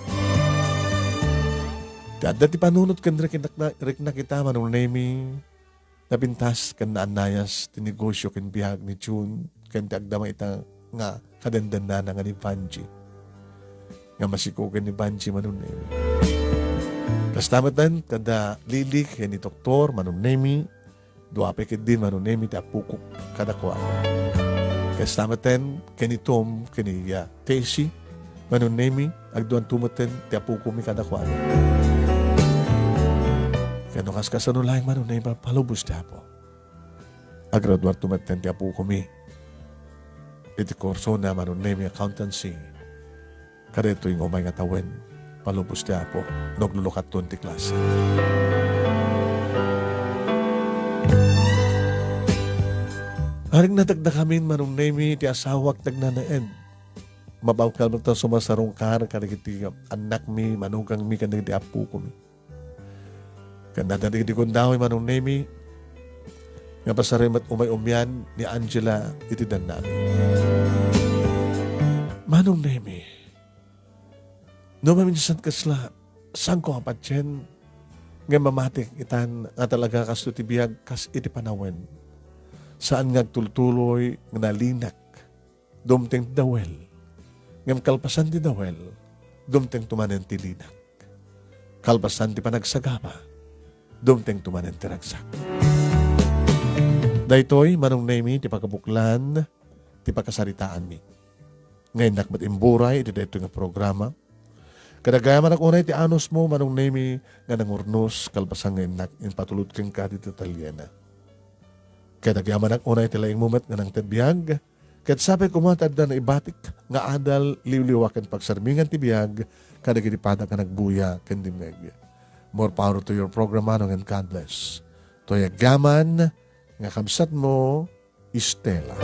Ti adda ti panunot ken rikna, rikna kita, Manong Nemi, napintas ken naannayas ti negosio ken biag ni June ken ti agdama ita nga kadendennana nga ni Vanjie. Nga masikogen ni Vanjie, Manong Nemi. Kasta metten kada Lily ken ni Doktor, Manong Nemi, dua pay ketdin, Manong Nemi, ti apokok kadakuada. Kasta metten ken ni Tom ken ni, ah, Tessie, Manong Nemi, agduanto metten ti apokomi kadakuada. Ken no kaskasano laeng, Manong Nemi, palubos ti Apo. Agraduarto metten ti apokomi iti kursona, Manong Nemi, accountancy. Kadaytoy nga umay nga tawen, palubos ti Apo, no aglulukatton ti klase. Aring nadakdakamin, Manong Nemi, ti asawak ti agnanaed. Mabalkal met ta sumasarungkar kadagiti annakmi, manugangmi, ken dagiti appokomi. Ken adda dagiti gundaway, Manong Nemi, nga pasaray met umay-umian ni Angela iti dannami. Manong Nemi, no maminsan kasla, saanko a patien nga mamatik itan nga talaga kasto ti biag kas iti panawen. Saan nga agtultuloy nga nalinak. Dumteng ti dawel. Ngem kalpasan ti dawel, dumteng tumanen ti linak. Kalpasan ti panagsagaba, dumteng tumanen ti ragsak. Daytoy, Manong Nemi, ti pakabuklan ti pakasaritaanmi. Nga innak met imburay iti daytoy nga programa. Kadagayamanak unay ti anusmo, Manong Nemi, nga nangurnos, kalpasan nga innak impatulod kenka ditoy ateliena. Kadagayamanak unay ti laingmo met nga nangted biag, ket sapay koma ta adda naibatik nga adal liwliwa ken pagsarmingan ti biag kadagiti padak nga nagbuya ken dimngeg. More power to your program, Manong, and God bless. Toy agyaman nga kabsatmo, Estela.